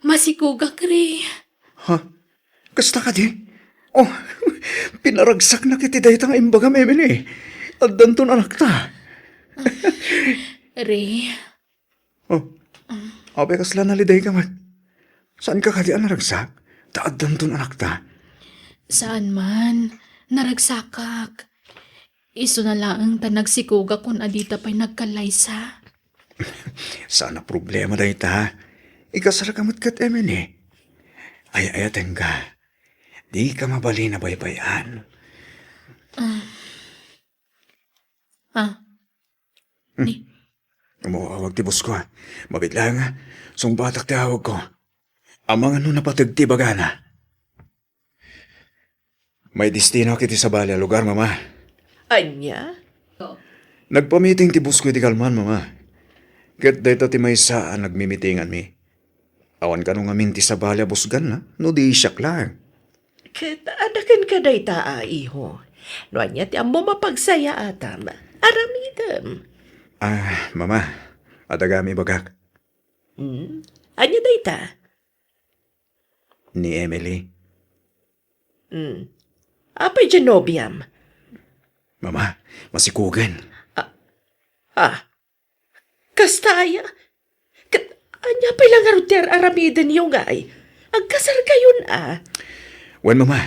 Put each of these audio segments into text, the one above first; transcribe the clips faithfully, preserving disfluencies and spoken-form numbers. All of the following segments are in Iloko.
Masikugak, Ray. Ha? Kasta kadi? Oh, pinaragsaknak iti dayta nga imbagam, Emily. Addanton anakta. Ray. Oh, apay kasla nalidayka met? Saanka kadi a naragsak? Ta addanton anakta. Saan man. Naragsakak. Isuna laeng ta nagsikugak kun adita pay nagkallaysa. Saan a problema dayta. Ikasarka met ket Emily. Ay-ayatenka. Dika mabalin a baybay-an. Ah. Ah. Hmm. Ni. Umawag ti boss ko, ah. Mabiit laeng, ah. Sungbatak ti awagko. Amangan no napateg ti ibagana. May destino iti sabali a lugar, Mama. Ania? Nagpamiting ti boss ko iti kalman, Mama. Ket dayta ti maysa a nagmimitinganmi. Awan kano ngamin ti sabali a busganna, no di siak laeng. Ket adda kenka dayta a iho. No ania ti ammom a pagsayaatam, aramidem. Ah, Mama, adda gayam ibagak. Hmm? Ania dayta? Ni Emily. Hmm. Apay diay nobiam? Mama, masikugen. Ah, ah. Kasta aya? Ket ania pay la ngarud ti ar-aramidenyo ngay? Agkasarkayon a. Wen, Mama,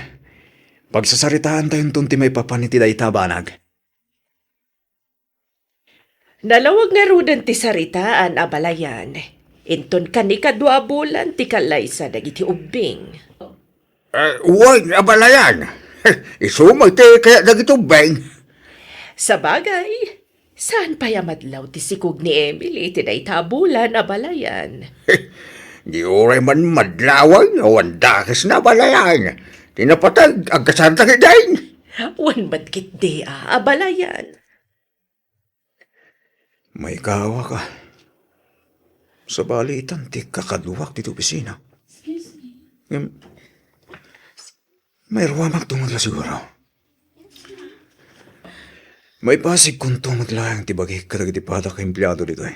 pagsasaritaantayonton ti maipapan iti dayta a banag. Nalawag ngaruden ti saritaan, abalayan. Inton kanikadua a bulan ti kallaysa dagiti ubbing. Eh, wen, abalayan. Isu met ti kayat dagiti ubbing. Sabagay, saan pay a madlaw ti sikog ni Emily iti dayta a bulan, abalayan. Di uray man madlaw, awan dakesna, abalayan. Ti napateg, agkasarda ketdin. Wen met ketdi a, abalayan. Maikawak a. Sabali itan ti kakaduak ditoy opisina. Ngem, mairuamakto met la siguro. Maipasigkonto met laeng ti bagik kadagiti padak a empleado ditoy.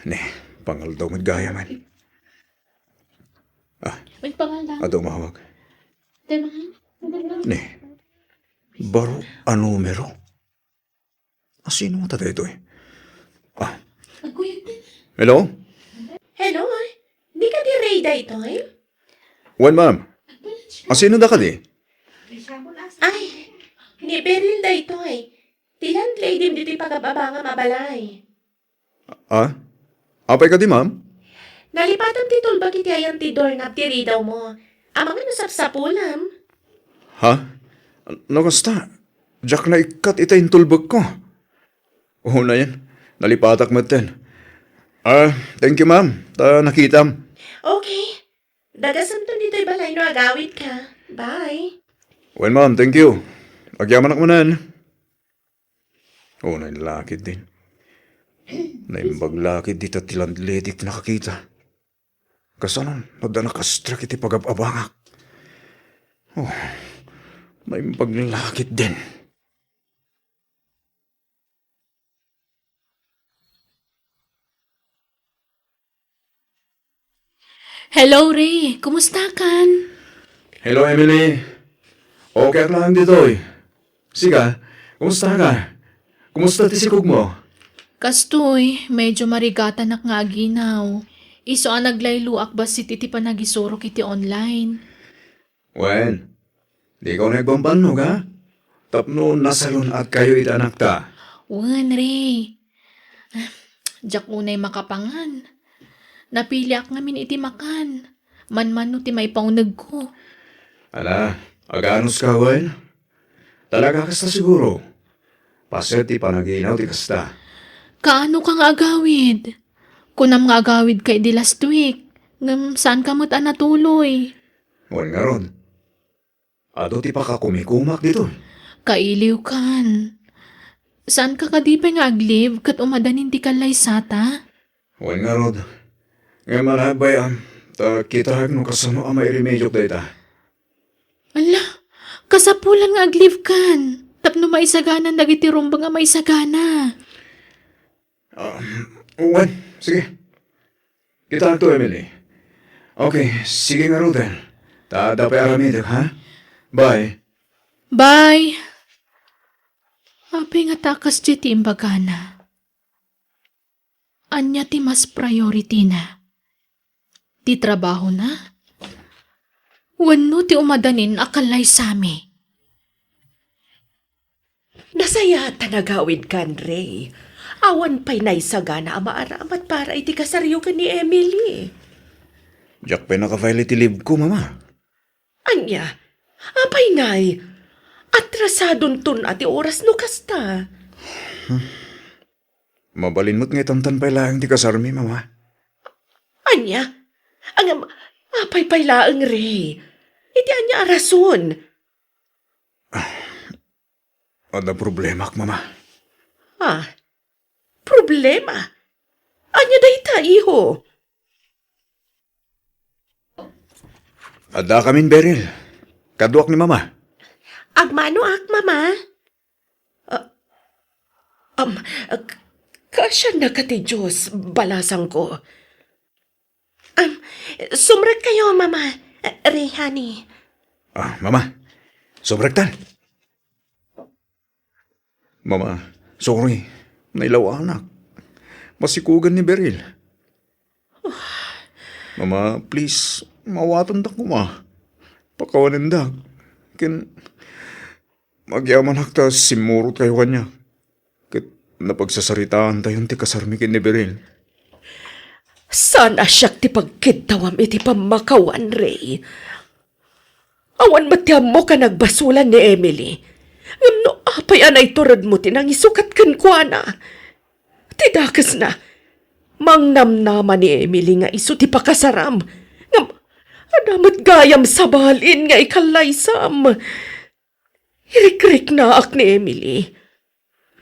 Ne, pangaldaw met gayam. Ah, May pangaldaw. Adda umawag. Diba? Ne, baro a numero. Asino ngata daytoy? Ah. Hello? Hello? Di kadi Ray daytoy? Wen, ma'am. Asino da kadi? Ay, ni Beryl daytoy. Ti landlady ditoy pagababangam a balay. Ah? Apay kadi, ma'am? Nalipatam ti tulbek iti ayan ti doorknob ti ridawmo. Amangan no sapsapulem. Ha? No kasta, diak naikkat ita intulbekko. Unayen, nalipatak metten. Ah, thank you, ma'am. Ta nakitam. Okay. Dagasemton ditoy balay no agawidka. Bye. Well, ma'am, thank you. Agyamanak manen. Unay la ketdin. Naimbag la ketdi ta ti landlady ti nakakita. Kasano no adda nakastrek iti pagab-abangak? Oh, naimbag la ketdin. Hello, Ray. Kumustakan? Hello, Emily. Okay ak laeng ditoy. Sika, kumusta ka? Kumusta ti sikogmo? Kastoy, medyo marigatanak nga aginaw. Isu a naglayloak bassit iti panagisurok iti online. Wen, dika unay agbambannog, ha? Tapno nasalun-atkayo iti anakta. Wen, Ray. Diak unay makapangan. Napiliak ngamin iti makan. Manmano ti maipaunegko. Ala, aganuska, wen? Talaga kasta siguro? Paset ti panaginaw ti kasta. Kaano ka nga agawid? Kunam nga agawid ka idi last week, ngem saan ka met a natuloy. Wen ngarud, adu ti pakakumikumak ditoy. Kailiwkan. Saan ka kadi pay nga ag-leave ket umadanin ti kallaysata? Wen ngarud. Ngem ania, bay-am, ta kitaek no kasano a mairemediok dayta. Ala, kasapulan nga ag-leave kan. Tapno maisaganan dagiti rumbeng a maisagana. Ah, wen, sige. Kitaento, Emily. Okay, sige ngaruden. Ta adda pay aramidek, ha? Bye. Bye. Apay ngata a kasdiay ti imbagana? Ania ti mas priority na? Ti trabahona? Wenno ti umadanin a kallaysami? Nasayaat ta nagawidkan, Ray. Awan pay naisagana a maaramat para iti kasaryo ken ni Emily. Diak pay naka-file iti leave ko, Mama. Ania? Apay ngay? Atrasadonton a ti oras no kasta. Mabalin met nga itantan pay laeng ti kasarmi, Mama. Ania? Ngem, apay pay laeng, Ray? Iti ania a rason? Adda problemak, Mama. Ah, problema? Ania dayta, iho? Addakamin, Beryl. Kaduak ni Mama. Agmanoak, Mama. Ah, um, k-, kaasiannaka ti Diyos, balasangko. Um, sumrekkayo, Mama. Ray, honey. Ah, Mama. Sumrektan. Mama, sorry. Nailawanak. Masikugan ni Beryl. Mama, please, maawatandak koma. Pakawanendak. Ken, agyamanak ta simmurotkayo kaniak. Ket napagsasaritaantayon ti kasarmi ken ni Beryl. Saan a siak ti pagkiddawam iti pammakawan, Ray. Awan met ti ammok a nagbasolan ni Emily. Ngem no apay a naituredmo ti nangisukat kenkuana? Ti dakesna, mangnamnama ni Emily nga isu ti pakasaram. Ngem, adda met gayam sabalin nga ikallaysam. Irikriknaak ni Emily.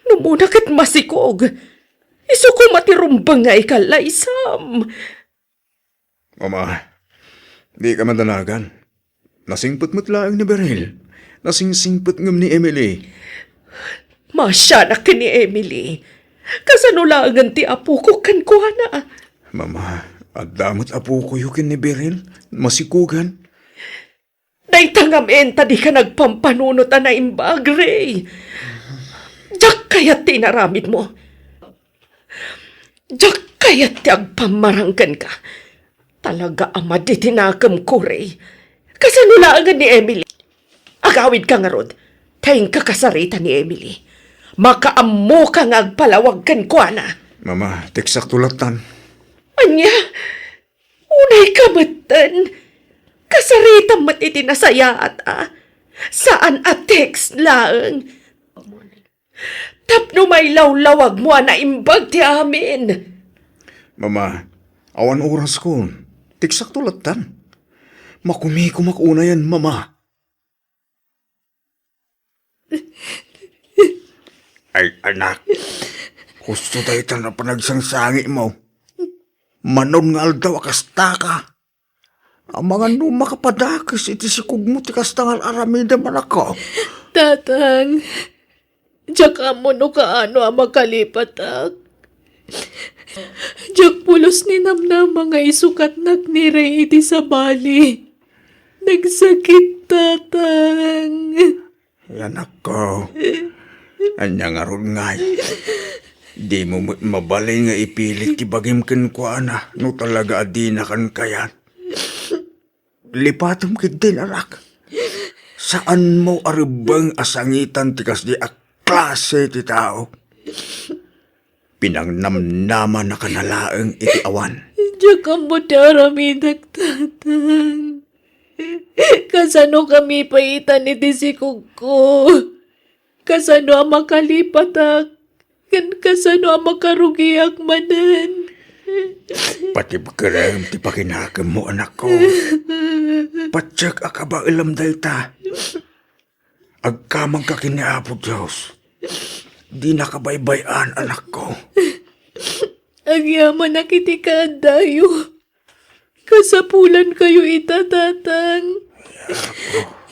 No umuna ket masikog, isu koma ti rumbeng nga ikallaysam. Mama, dika madanagan. Nasingpet met laeng ni Beryl. Nasingsingpet ngem ni Emily. Maasianak ken ni Emily. Kasano laengen ti apoko kenkuana? Mama, adda met apokoyo ken ni Beryl. Masikugan. Dayta ngamin ta dika nagpampanunot a naimbag, Ray. Diak kayat ti inaramidmo. Diak kayat ti agpammarang kenka. Talaga a madi ti nakemko, Ray. Kasano laengen ni Emily? Agawidka ngarud, ta inka kasarita ni Emily. Makaammoka nga agpalawag kenkuana. Mama, teksakto lattan. Ania? Unayka metten. Kasaritam met iti nasayaat a saan a text laeng. Tapno mailawlawagmo a naimbag ti amin. Mama, awan oraskon. Teksakto lattan. Makumikomak unayen, Mama. Ay, anak. Husto dayta a panagsangsangitmo. Manon nga aldaw a kastaka. Amangan no makapadakes iti sikogmo ti kasta nga ar-aramidem, anakko. Tatang, diak ammo no kaano a makalipatak. Diak pulos ninamnama nga isukatnak ni Ray iti sabali. Nagsakit, Tatang. Ay, anakko. Ania ngarud ngay? Dimo met mabalin nga ipilit ti bagim kenkuana no talaga a dinakan kayat. Lipatem ketdin, anak. Saanmo a rebbeng a sangitan ti kasdi a klase ti tao. Pinangnamnamanaka na laeng iti awan. Diak ammo ti aramidek, Tatang. Kasanokami paitan iti sikogko? Kasano a makalipatak? Ken kasano a makarugiak manen? Patibkerem ti pakinakemmo, anakko. Patiek a kabaelam dayta. Agkamangka ken ni Apo Dios. Dinaka baybay-an, anakko. Agyamanak iti kaaddayo. Kasapulankayo ita, Tatang.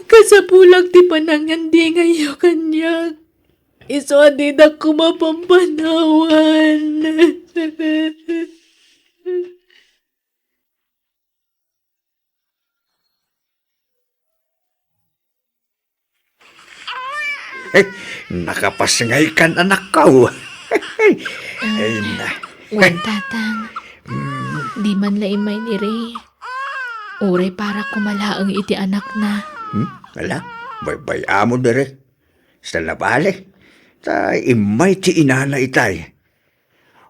Kasapulak ti panangandingayyo kaniak. Isu a didak koma pampanawan. Nakapasngaykan, anakko. Ay, na. Wen, Tatang. Mm. Di man la immay ni Ray. Uray para kumalaeng iti anakna. Hmm? Ala, baybay-am diri. Sa labali. Ta immay ti inana itay.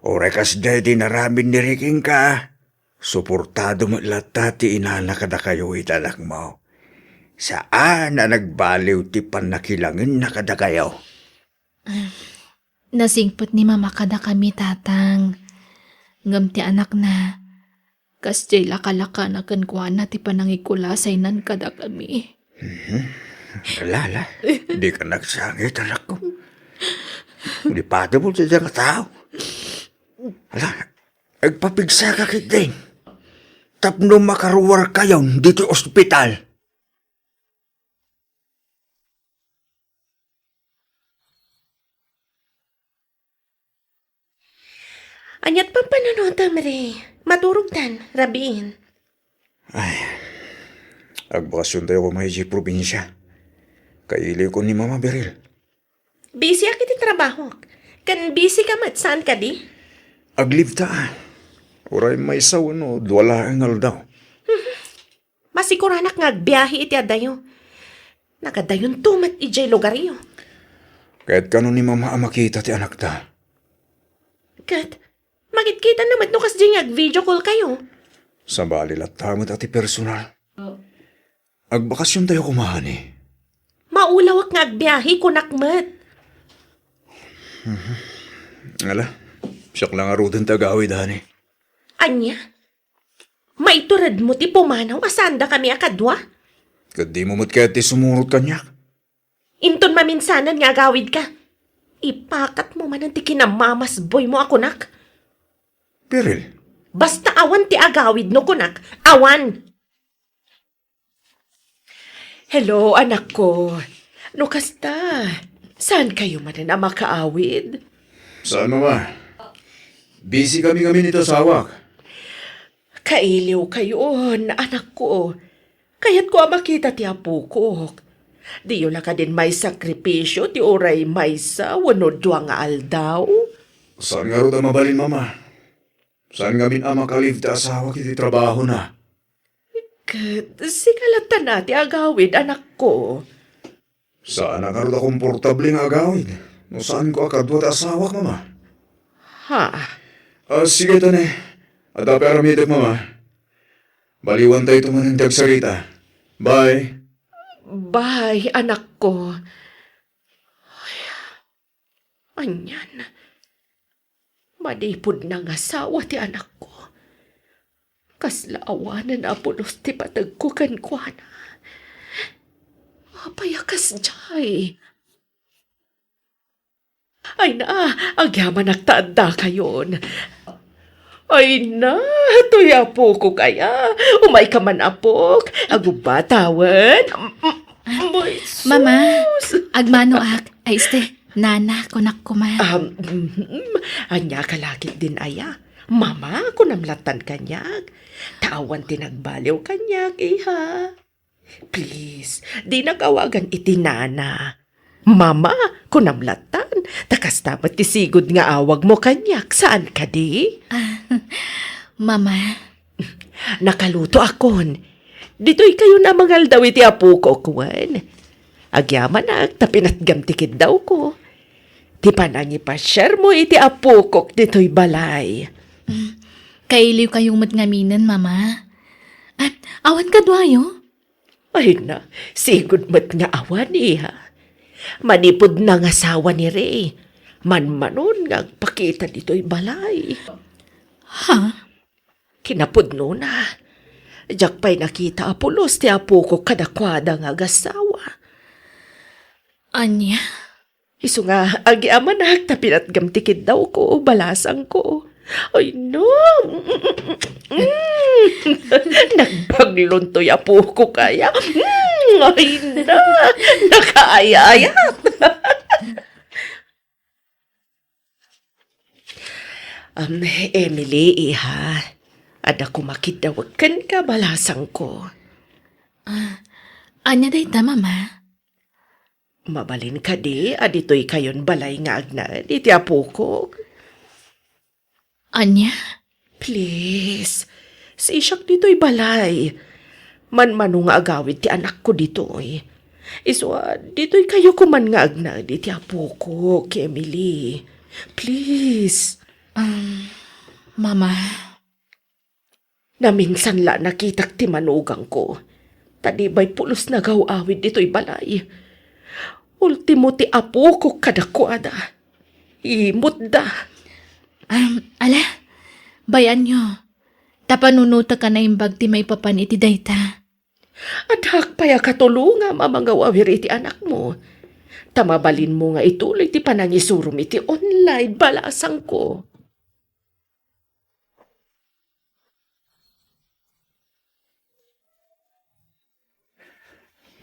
Uray kasdiay ti inaramid ni Ray kenka, suportado met latta ti inana kadakayo iti anakmo. Saan a nagbaliw ti pannakilangenna kadakayo. Nasingpet ni Mama kadakami, Tatang. Ngem ti anakna, kasdiay lakalakana kenkuana ti panangikulasaynan kadakami. Mhm. Ala, ala. Dika nagsangit, anakko. Di pati mo ti nga tao. Ala, agpapigsaka ketdin. Tapno makaruarkayon ditoy ospital. Aniat pampanunotam, Ray? Maturogtan, rabiin. Ay, agbakasiontayo koma idiay probinsia. Kailiwko ni Mama, Beryl. Busyak iti trabahok. Ken busy ka met, saan kadi? Ag-leave ta, ah. Uray maysa wenno dua laeng nga aldaw. Masiguranak nga agbiahe iti adayo. Nagadayonto met idiay lugaryo. Ket kano ni Mama a makita ti anakta? Ket, makitkita na met no kasdiay nga ag-video call kayo. Sabali latta met a ti personal. Agbakasiontayo koma, honey. Maulawak nga agbiahe, kunak met. Mhm. Ala, siak la ngaruden ti agawid, honey. Ania? Maituredmo ti pumanaw a saandakami a kadua? Ket dimo met kayat ti sumurot kaniak? Inton maminsanan nga agawidka, ipakatmo manen ti kinamamasboymo a kunak. Beryl. Basta awan ti agawid no kunak, awan! Hello, anakko. No kasta, saan kayo manen a makaawid? Saan, Mama? Busy kami ngamin iti asawak. Kailiw kayon, anakko. Kayatko a makita ti apokok. Diyo la kadin maisakripisio ti uray maysa wenno dua nga aldaw? Saan ngarud a mabalin, Mama. Saan ngamin a maka-leave ti asawak iti trabahona. Ket sika latta ti agawid, anakko. Saan a ngarud a komportable nga agawid no saanko a kadua ti asawak, Mama. Ha? Ah, sige, ta ne. Adda pay aramidek, Mama. Baliwantayto manen ti agsarita. Bye. Bye, anakko. Ay, anian? Manipud nangasawa ti anakko, kasla awanen a pulos ti pategko kenkuana. Apay a kasdiay? Ay na, agyamanak ta addakayon. Ay na, toy apokok aya. Umayka man, apok. Agubba tawen. M-, m-, Mama, agmanoak. Ay, este, nana, kunak koma. Um, mhm. Ania ka la ketdin aya? Mama, kunam lattan kaniak. Ta awan ti nagbaliw kaniak, iha. Please, dinak awagan iti nana. Mama, kunam lattan, ta kasta met ti sigud nga awagmo kaniak, saan kadi? Ah, Mama. Nakalutoakon. Ditoy kayon a mangaldaw iti apokok wen. Agyamanak ta pinatgam ti kiddawko. Ti panangipasiarmo iti apokok ditoy balay. Mm, kailiw kayo met ngaminen, Mama. Ah, awan kaduayo? Ay na, sigud met nga awan, iha. Manipud nangasawa ni Ray, manmanon nga agpakita ditoy balay. Ha? Kinapudnona, diak pay nakita a pulos ti apokok kadakuada nga agasawa. Ania? Isu nga, agyamanak ta pinatgam ti kiddawko, balasangko. Ay, no. Mm. Nagbaglonto ya puko kaya. Mm, ay, na. Nakaayayat. Am, Emily, iha. Adda kumakiddaw ken kabalasangko. Ah, ania dayta, Mama? Mabalin kadi a ditoy kayon balay nga agnaed iti apokok? Ania? Please, sisiak ditoy balay. Manmano nga agawid ti anakko ditoy. Isu a, ditoy kayo koman nga agnaed iti apokok, Emily. Please. Um, Mama. Naminsan la nakitak ti manugangko. Ta di bay pulos nagaw-awid ditoy balay. Ultimo ti apokok kadakuada. Imutda. Um, ala, bay-anyo. Ta panunotek a naimbag ti maipapan iti dayta. Addak pay a katulongam a mangaw-awir iti anakmo. Ta mabalinmo nga ituloy ti panangisurom iti online, balasangko.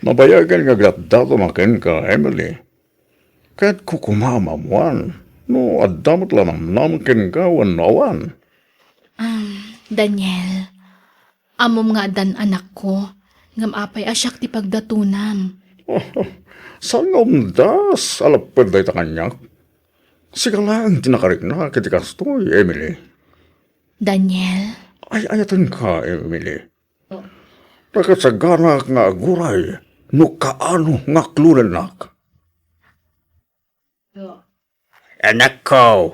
Nabayagen nga agdatdaton kenka, Emily. Kayatko koma a maammoan no adda met la namnama kenka wenno awan. Ah, Daniel, ammom nga addan anakko, ngem apay a siak ti pagdatonam? Saan nga umdas a lapped dayta kaniak? Sika laeng ti nakariknak iti kastoy, Emily. Daniel? Ay-ayatenka, Emily. Nakasaganak nga aguray no kaano nga aklonennak. Anakko,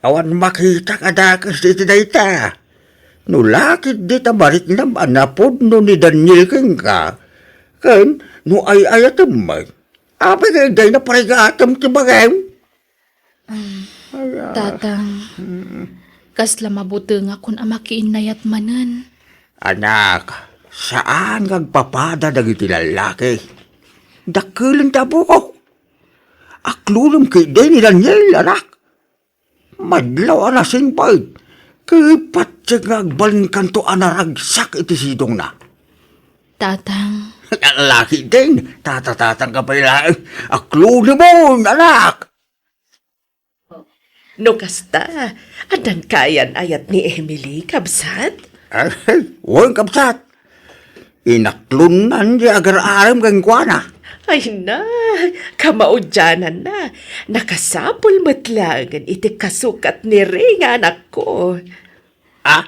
awan makitak a dakes iti dayta. No la ketdi ta mariknam a napudno ni Daniel kenka, ken no ay-ayatem met, apay nga dayta parigatem ti bagim? Ay, ah. Tatang, kasla mabutengakon a makiinnayat manen. Anak, saan nga agpapada dagiti lallaki. Dakkelen ti apok. Aklonem ketdi ni Daniel, anak. Madlaw a nasingpet, ket patiek nga agbalinkanto a naragsak iti sidongna. Tatang. Laki din, tatatatang ka pay laeng. Aklonemon, anak! No kasta, addan kaayan-ayat ni Emily, kabsat? Ay, wen, kabsat. Inaklonnan ti agar-arem kenkuana. Ay na, kamaudiananna. Nakasapul met laengen iti kasukat ni Rey nga anakko. Ah?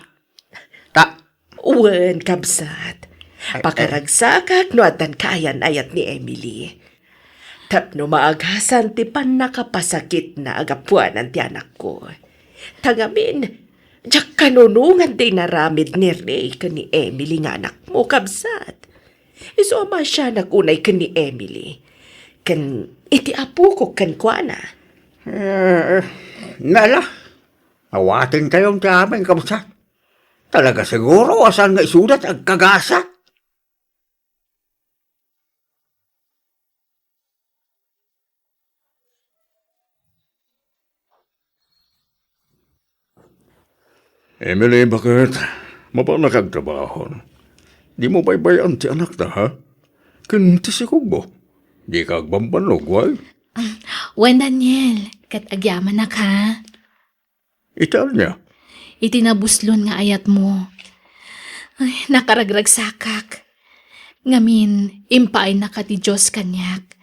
Ta- Wen, kabsat. Ay, ay. Pakaragsakak no addan kaayan-ayat ni Emily. Tapno maagasan ti pannakapasakitna a gapuanan ti anakko. Ta ngamin, diak kanunongan ti inaramid ni Rey ken ni Emily nga anakmo, kabsat. Isu a maasianak unay ken ni Emily. Ken iti apokok kenkuana. Eh, nala, awaten tayon ti amin, kabsat. Talaga siguro a saan nga isuda ti agkagasat. Emily, baket? Mapanak agtrabaho. Dimo baybay-an ti anakta, ha? Ken ti sikogmo. Dika agbambannog, wen? Wen, Daniel, ket agyamanak, ha? Iti ania? Iti nabuslon nga ayatmo. Ay, nakaragragsakak. Ngamin, impaaynaka ti Dios kaniak.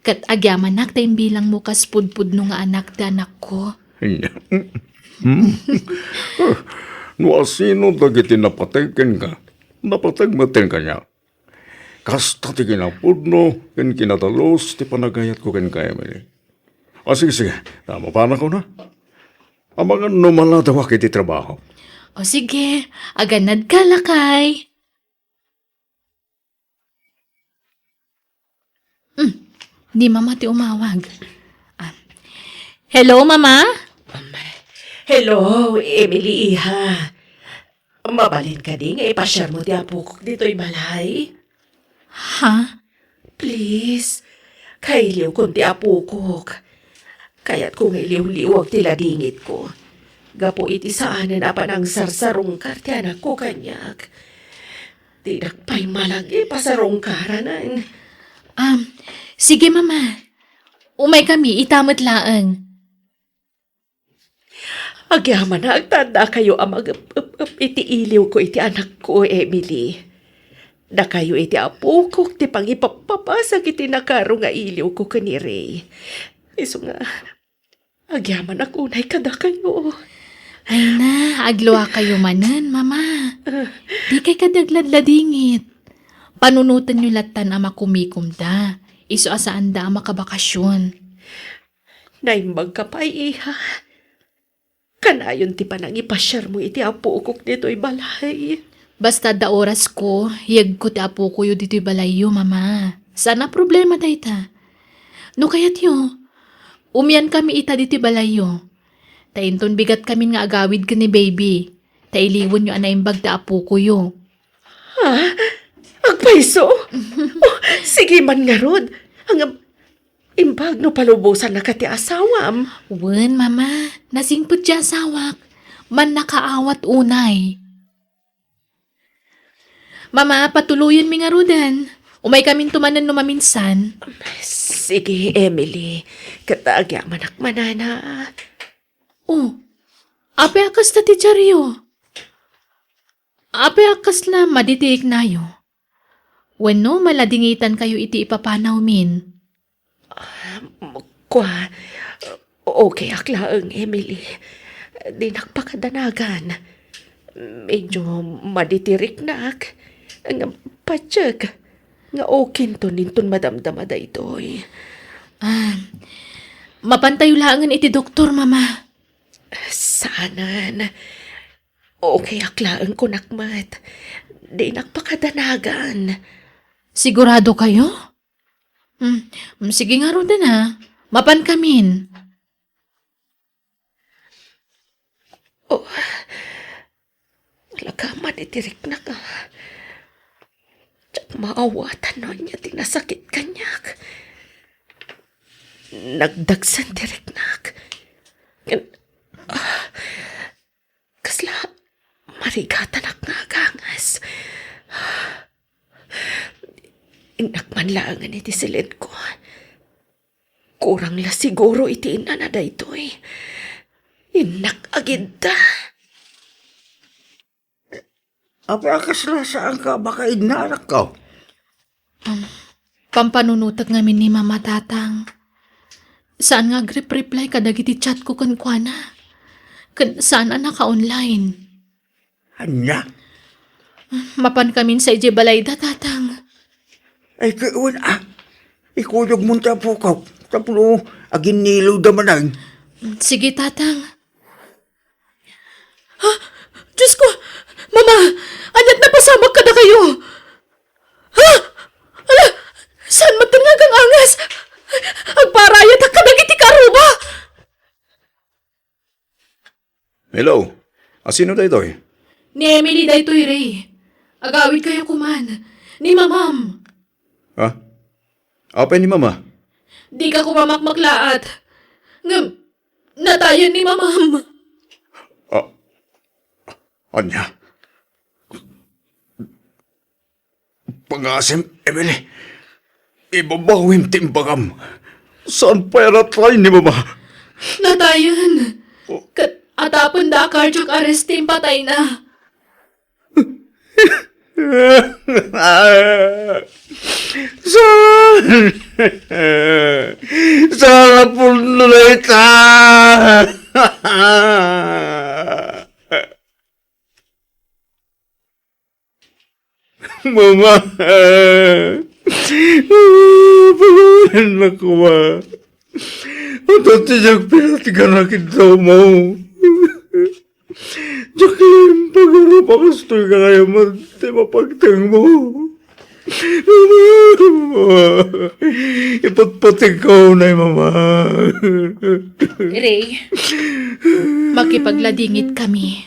Ket agyamanak ta imbilangmo kas pudpudno nga anak ti anakko. Hmm? No asino dagiti napateg kenka, napateg met kaniak. Kasta ti kinapudno ken kinadalus ti panagayatko kenka, Emily. O, sige, sige. Ta mapanakon, ha? Amangan no maladawak iti trabaho. O, sige. Aganadka, lakay. Hmm. Ni Mama ti umawag. Ah. Hello, Mama? Hello, Emily, iha. Mabalin kadi nga ipasiarmo ti apokok ditoy balay? Ha? Please, kailiwkon ti apokok. Kayatko nga iliwliwag ti ladingitko. Gapu iti saanen a panangsarsarungkar ti anakko kaniak. Dinak pay malagi pasarungkaranan. Um, sige, Mama. Umaykami ita met laeng. Agyamanak ta addakayo a mag-ep-ep-ep iti iliwko iti anakko, Emily. Dakayo iti apokok ti pangipappabasag iti nakaro nga iliwko ken ni Ray. Isu nga, agyamanak unay kadakayo. Ay na, agluakayo manen, Mama. Ah. Dikay kadi agladladingit. Panunotenyo lattan a makumikomda. Isu a saanda a makabakasyon. Naimbagka pay, iha. Kanayon ti panangipasiarmo iti apokok ditoy balay. Basta adda orasko, yegko ti apokoyo ditoy balayyo, Mama. Saan a problema dayta. No kayatyo, umiankami ita ditoy balayyo. Ta inton bigatkamin nga agawid ken ni baby, ta iliwenyo a naimbag ti apokoyo. Ha? Agpayso? Oh, sige man ngarud. Ngem, imbag no palubosannaka ti asawam. Wen, Mama. Nasingpet ti asawak. Mannakaawat unay. Mama, patuloyenmi ngaruden. Umaykaminto manen no maminsan. Sige, Emily. Ket agyamanak manana. Oh, apay a kasta ti diaryo? Apay a kasla madi ti riknayo? Wenno maladingitankayo iti ipapanawmin? Ah, kua, okay ak laeng, Emily. Dinak pakadanagan. Medyo madi ti riknak. Ngem patiek nga okinton inton madamdama daytoy. Ah, mapantayo laengen iti doktor, Mama. Saanen. Okay ak laeng, kunak met. Dinak pakadanagan. Sigurado kayo? Hmm, sige ngaruden a. Mapankamin. Oh, talaga man iti riknak a. Diak maawatan no ania ti nasakit kaniak. Nagdagsen ti riknak. Ngem, ah, kasla marigatanak nga agangas. Innak man laengen iti silenko. Kurang la siguro iti innana daytoy. Innak agidda. Apay a kasla saanka a makaidna, anakko? Um, pampanunotek ngamin ni Mama, Tatang. Saan nga agrep-reply kadagiti chatko kenkuana. Ken saan a naka-online. Ania? Mapankamin sa idiay balayda, Tatang. Ay, ket wen a. Ikuyogmon ti apokak tapno aginnilewda manen. Sige, Tatang. Ha? Diosko! Mama! Ania't napasamak kadakayo? Ha? Ala! Saan met nga agangas? Agparayatak kadagiti karuba! Hello? Asino daytoy? Ni Emily daytoy, Ray. Agawidkayo koman. Ni Mamam. Ha? Apay ni Mama? Dika koma makmaklaat. Ngem, natayen ni Mamam. Ah, ania? Pangasim, Emily. Ibabawim ti imbagam. Saan pay a natay ni Mama? Natayen. Oh. Ket atapenda a cardiac arrest ti impatayna. Saan? Saan a pudno dayta? Mama! Pagawanan na koma. Ito ti diak pinatgan a kidawmo. Diak laeng pagarup a kastoy nga kayat met ti mapagtengmo. Mama! Ipatpategko unay, Mama. Ray, makipagladingit kami.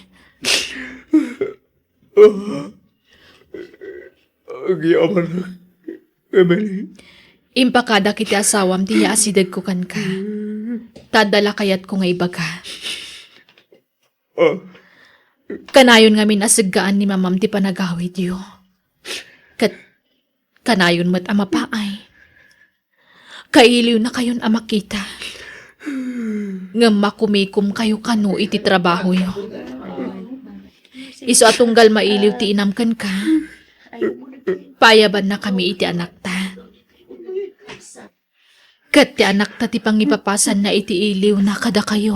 Agyamanak, Emily. Impakadak iti asawam ti yaasidegko kenka. Ta adda la kayatko nga ibaga. Ah. Kanayon ngamin a seggaan ni Mamam ti panagawidyo. Ket kanayon met a mapaay. Kailiwnakayon a makita. Ngem makumikomkayo kano iti trabahoyo. Isu a tunggal mailiw ti inam kenka, Paayabannakami iti anakta. Ket ti anakta ti pangipapasanna iti iliwna kadakayo.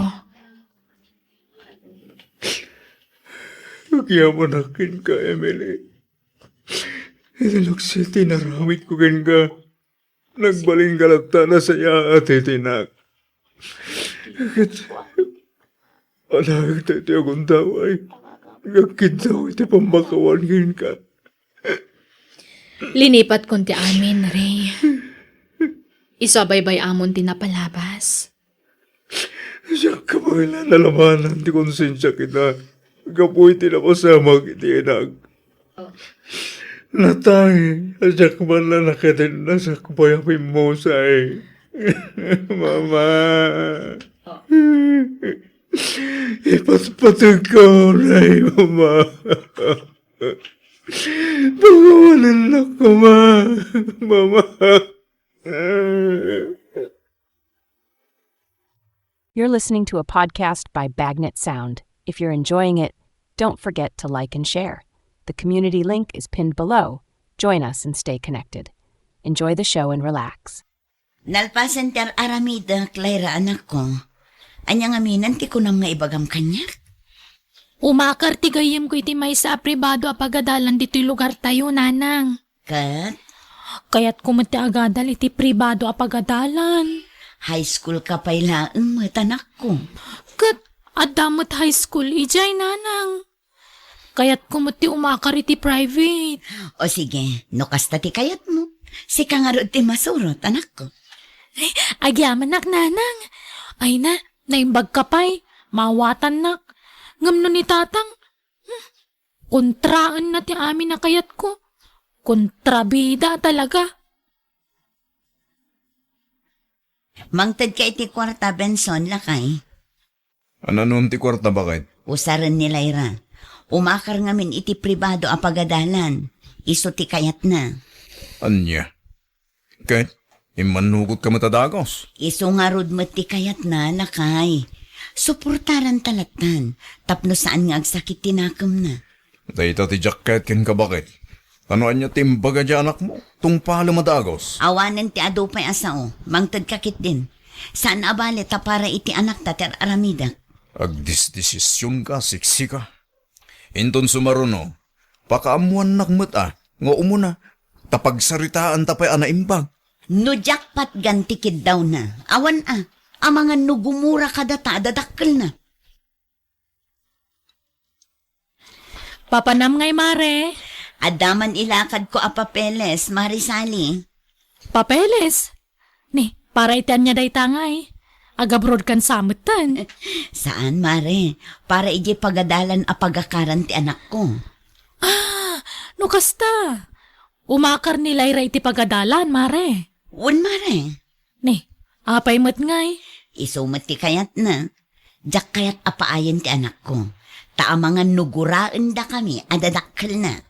Agyamanak kenka, Emily. Iti naksit ti inaramidko kenka, nagbalin ka latta a nasayaat iti inak. Ket adaagta iti agundaway nga agkiddaw iti pammakawan kenka. Linipatkon ti amin, Ray. Isu a baybay-amon ti napalabas. Diak kabaelan a labanan ti konsensiak ita gapu iti napasamak iti inak. Natay, a diak man la nakatenna sakbay a pimmusay. Mama. Ipatpategka unay, Mama. Pakawanennak koma, Mama. You're listening to a podcast by Bagnet Sound. If you're enjoying it, don't forget to like and share. The community link is pinned below. Join us and stay connected. Enjoy the show and relax. Nalpasen ti ar-aramidek, Lyra, anakko. Ania ngamin ti kunam nga ibagam kaniak? Umakar ti gayyemko iti maysa a pribado a pagadalan ditoy lugartayo, nanang. Ket? Kayatko met ti agadal iti pribado a pagadalan. High school ka pay laeng met, anakko. Ket adda met high school idiay, nanang. Kayatko met ti umakar iti private. O sige, no kasta ti kayatmo, sika ngarud ti masurot, anakko. Agyamanak, nanang. Ay na, naimbagka pay, maawatannak. Ngem no ni tatang, hmm, kontraenna ti amin a kayatko. Kontrabida talaga. Mangtedka iti kuarta, Benson, lakay. Ananon ti kuarta, baket? Usaren ni Lyra. Umakar ngamin iti pribado a pagadalan. Isu ti kayatna. Ania? Ket, immannugotka met a dagus? Isu ngarud met ti kayatna, lakay. Suportaranta lattan, tapno saan nga agsakit ti nakemna. Dayta ti diak ket kenka, baket. Ta no ania ti imbaga diay anakmo, tungpalem a dagus. Awanen ti adu pay a sao, mangtedka ketdin. Saan a bale ta para iti anakta ti ar-aramidek. Agdisdesisionka, siksika. Inton sumaruno, pakaammoannak met a nga umuna, ta pagsaritaanta pay a naimbag. No diak patgan ti kiddawna, awan a, amangan no gumura kadata a dadakkelna. Papanam ngay, Mare? Adda man ilakadko a papeles, Mare Sally. Papeles? Ni, para iti ania dayta ngay? Agabrodkan sa metten. Saan, Mare. Para idiay pagadalan a pagakaran ti anakko. Ah, no kasta. Umakar ni Lyra iti pagadalan, Mare. Wen, Mare. Ni, apay met ngay? Isu met ti kayatna. Diak kayat a paayen ti anakko, ta amangan no guraendakami a dadakkelna.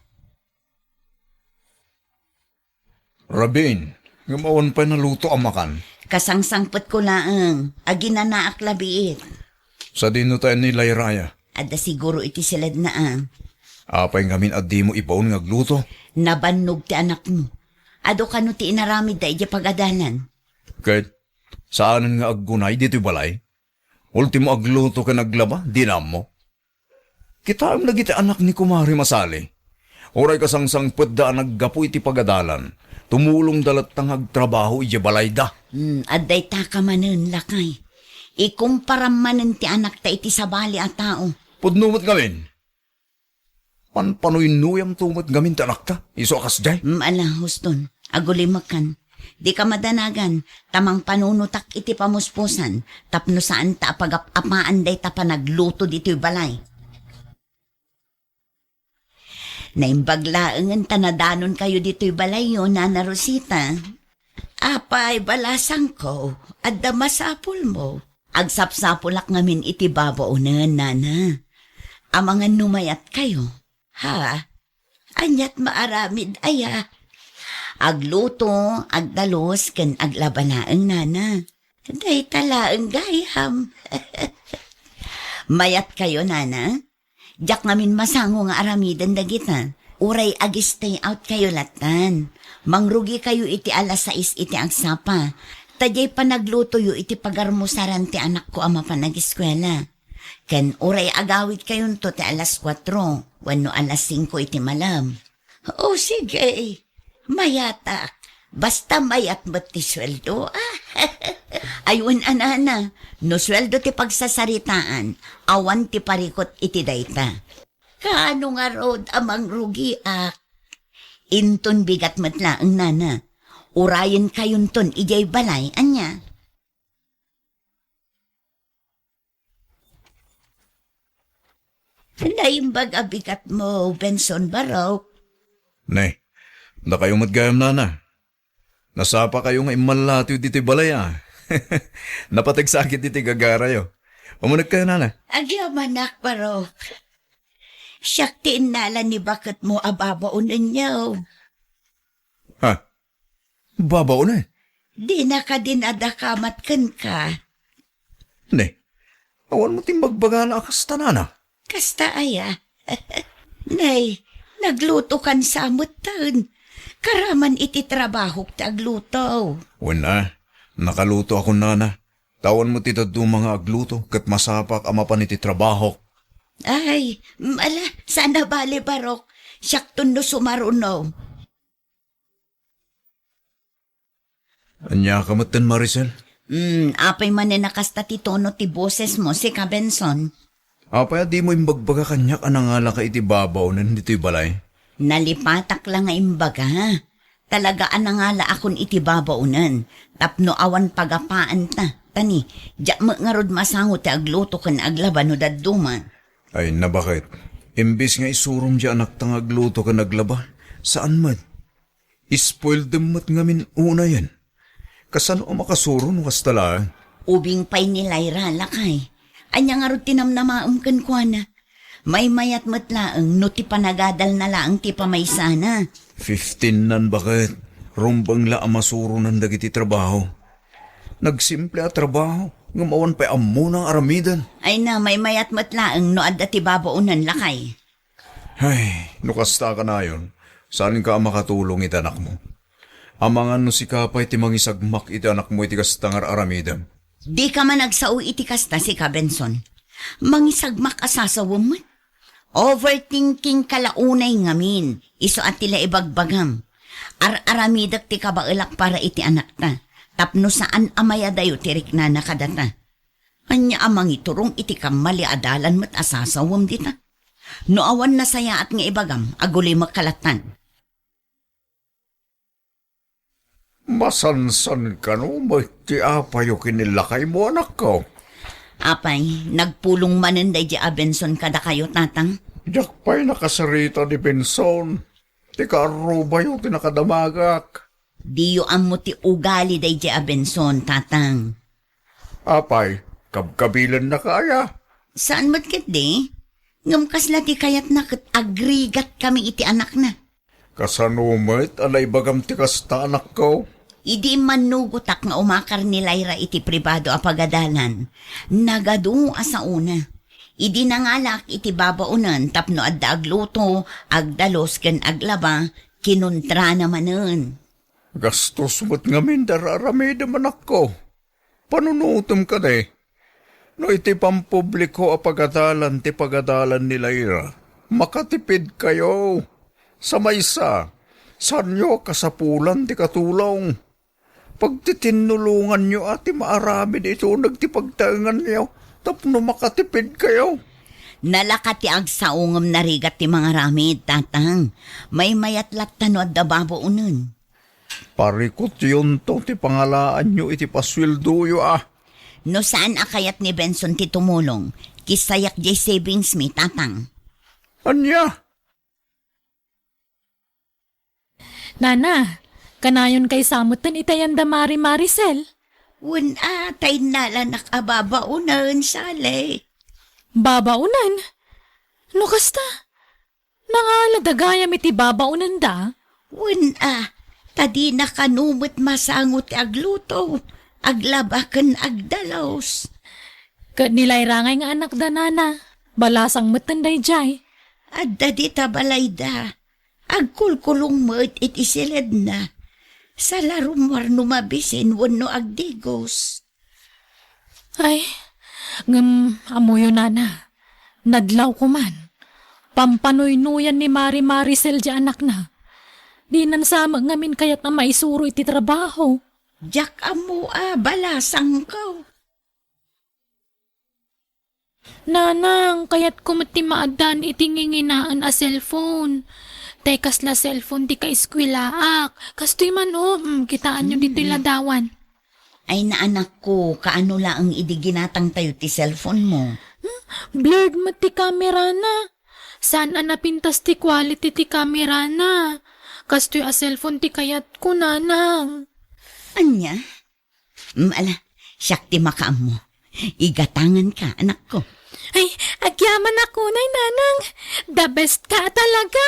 Rabin, ngem awan pay naluto a makan. Kasangsangpetko laeng, aginanaak la biit. Sadino tayo ni Lyra aya? Adda siguro iti siledna a. Apay ngamin a dimo ibaon nga agluto? Nabannog ti anakmo. Adu kano ti inaramidda idiay pagadalan? Ket, saanen nga aggunay ditoy balay? Ultimo agluto ken aglaba, dina ammo. Kitaem dagiti anak ni Kumare Masali. Uray kasangsangpetda a naggapu iti pagadalan, tumulongda latta nga agtrabaho idiay balayda. Hmm, adda itaka manen, lakay. Ikumparam manen ti anakta iti sabali a tao. Pudno met ngamin. Panpanuynoyamto met ngamin ti anakta, isu a kasdiay. Mm, ala, Houston, agulimekan. Dika madanagan, ta mangpanunotak iti pamuspusan, tapno saanta a pagap-apaan dayta panagluto ditoy balay. Naimbag laengen ta nadanonkayo ditoy balayyo, Nana Rosita. Apay, balasangko, adda masapulmo. Agsapsapulak ngamin iti babaonen, nana. Amangan no mayatkayo. Ha? Aniat maaramid aya? Agluto, agdalus, ken aglaba laeng, nana. Dayta laeng gayam. Mayatkayo, nana? Diak ngamin masango nga aramiden dagita. Uray ag-stay out kayo lattan, mangrugikayo iti alas sais iti agsapa. Ta diay panaglutoyo iti pagarmusaran ti anakko a mapan agiskuela. Ken uray agawidkayonto ti alas kuatro wenno alas singko iti malem. O sige, mayatak. Basta mayat met ti sueldo, ah. Ay, wen a nana, no sueldo ti pagsasaritaan, awan ti parikut iti dayta. Kaano ngarud a mangrugiak? Inton bigat met laeng, nana. Urayen kayonton idiay balay, ania? Naimbag a bigat mo, Benson, barok. Ne, dakayo met gayam, nana. Nasapa kayo nga immallatiw ditoy balay, a. Napateg sakit iti gagarayo. Umuneg kayo, nana. Agyamanak, barok. Siak ti innala ni baket mo a babaonenyo. Ha? Babaonen? Dina kadi nadakamat kenka. Ne, awan mo ti imbagbaga a kasta, nana? Kasta aya? Nay, naglutokan sa metten. Karaman iti trabahok ti agluto. Wen a, nakaluto ako, nana. Ta awan mo ti dadduma nga agluto, ket masapak a mapan iti trabahok. Ay, ala, saan a bale, barok. Siakton no sumaruno. Ania ka metten, Maricel? Hmm, apay manen a kasta ti tono ti boses mo, sika, Benson? Apay a dimo imbagbaga kaniak a nangalaka iti babaonen ditoy balay? Nalipatak la nga imbaga. Talaga a nangalaakon iti babaonen, tapno awan pagapaanta. Tani, diak met ngarud masango ti agluto ken aglaba no dadduma. Ay, nabaket. Imbes nga isurom ti anakta nga agluto ken aglaba, saan met. Ispoildem met ngamin unayen. Kasano a makasuro no kasta laeng? Ubing pay ni Lyra, lakay. Ania ngarud ti namnamaem kenkuana? Maymayat met laeng no ti panagadalna laeng ti pamaysana. Fifteen-nan, baket. Rumbeng la a masuronan dagiti trabaho. Nagsimple a trabaho, ngem awan pay ammona nga aramiden. Ay na, maymayat met laeng no adda ti babaonen, lakay. Ay, no kasta kanayon, saanka a makatulong iti anakmo. Amangan no sika pay ti mangisagmak iti anakmo iti kasta nga ar-aramidem. Dika man agsao iti kasta, sika, Benson. Mangisagmak a sasawem met. Overthinking ka la unay ngamin, isu a ti la ibagbagam. Ar-aramidek ti kabaelak para iti anakta, tapno saan a mayadayo ti riknana kadata. Ania a mangiturong iti kammaliadalan met a sasawem dita? No awan nasayaat nga ibagam, agulimek ka lattan. Masansan kano met ti apayo ken ni lakaymo, anakko? Apay, nagpulong manen daydi a Benson kadakayo, tatang? Diak pay nakasarita ni Benson. Ti kaarrubayo ti nakadamagak. Diyo ammo ti ugali daydi a Benson, tatang. Apay, kabkabilennaka aya? Saan met ketdi? Ngem kasla ti kayatna ket agrigatkami iti anakna. Kasano met a naibagam ti kasta, anakko? Idi immannugotak nga umakar ni Lyra iti pribado a pagadalan, nagadu a saona. Idi nangalaak iti babaonen tapno adda agluto, agdalus ken aglaba, kinuntrana manen. Gastos met ngamin ti ar-aramidem, anakko. Panunotem kadi, no iti pampubliko a pagadalan ti pagadalan ni Lyra, makatipidkayo. Sa maysa, saanyo a kasapulan ti katulong. Pagtitinnulonganyo a ti maaramid iti uneg ti pagtaenganyo tapno makatipidkayo. Nalaka ti agsao ngem narigat ti mangaramid, tatang. Maymayat latta no adda babaonen. Parikutyonto ti pangalaanyo iti pasueldoyo a. No saan a kayat ni Benson ti tumulong, kissayak diay savings mi, tatang. Ania? Nana, kanayon kaysa metten iti ayan da Mari Maricel? Wen a, ta innalanak a babaonen, Sally. Babaonen? No kasta, nangalada gayam iti babaonenda? Wen a, ta dina kano met masango ti agluto, aglaba ken agdalus. Ket ni Lyra ngay nga anakda, nana, balasang metten daydiay. Adda dita balayda. Agkulkulong met iti siledna. Sala rummuar no mabisin wenno agdigos. Ay, ngem ammoyo, nana. Nadlaw koman. Pampanuynuyan ni Mari Maricel diay anakna. Dinan sa met ngamin kayat a maisuro iti trabaho. Diak ammo a balasangko. Nanang, kayatko met ti maaddaan iti nginginaen a cellphone. Tay kasla cellphone ti kaeskuelaak. Kastoy man, o, mm, kitaenyo ditoy ladawan. Ay, naanakko, kaano laeng idi ginatangtayo ti cellphone mo? Hmm? Blurred met ti camera na. Saan a napintas ti quality ti camera na. Kastoy a cellphone ti kayatko, nanang. Ania? Mm, ala, siak ti makaammo. Igatanganka, anakko. Ay, agyamanak unay, nanang. The best ka talaga.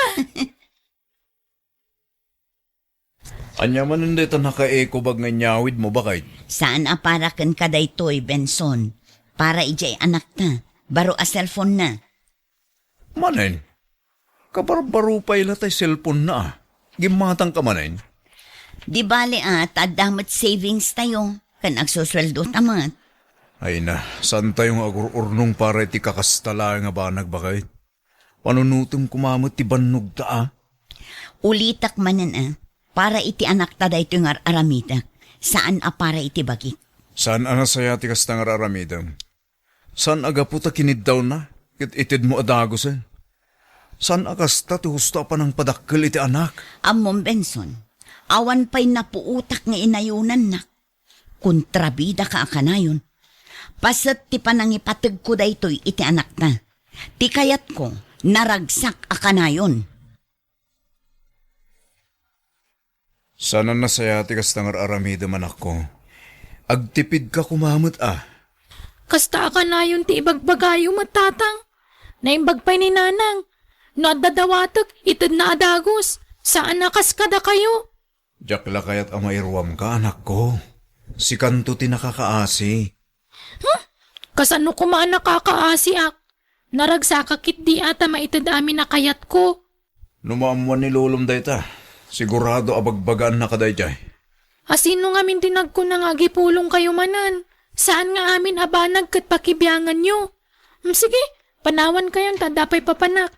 Ania manen dayta nakaekobag nga inyawidmo, baket? Saan a para kenka daytoy, Benson. Para idiay anakta. Baro a cellphone na. Manen? Kabarbaro pay la tay cellphone na, a. Gimmatangka manen? Di bale, a, ta adda met savings tayo, ken agsusueldo ta met. Ay na, saan tayo nga agur-urnong para iti kakasta laeng a banag, baket? Panunotem koma met ti bannogta, a. Ulitek manen, a, para iti anakta daytoy nga ar-aramidek, saan a para iti bagik. Saan a nasayaat ti kasta nga ar-aramidem. Saan a gapu ta kiniddawna, ket itedmo a dagusen. Saan a kasta ti husto a panangpadakkel iti anak. Ammom, Benson, awan pay napuotak nga inayonannak. Kontrabidaka a kanayon. Paset ti panangipategko daytoy iti anakta. Ti kayatko, naragsak a kanayon. Saan a nasayaat ti kasta nga ar-aramidem, anakko. Agtipidka koma met, a. Kasta a kanayon ti ibagbagayo met, tatang. Naimbag pay ni nanang. No adda dawatek, itedna a dagus. Saan a kas kadakayo. Diak la kayat a mairuamka, anakko. Sikanto ti nakakaasi. Huh? Kasano koma a nakakaasiak? Naragsakak ketdi a ta maited amin a kayatko. No maammuan ni lolom dayta, sigurado a bagbagaannaka daydiay. A sino ngamin ti nagkuna nga agipulongkayo manen? Saan nga amin a banag ket pakibianganyo? Hmm, sige, panawankayon ta adda pay papanak.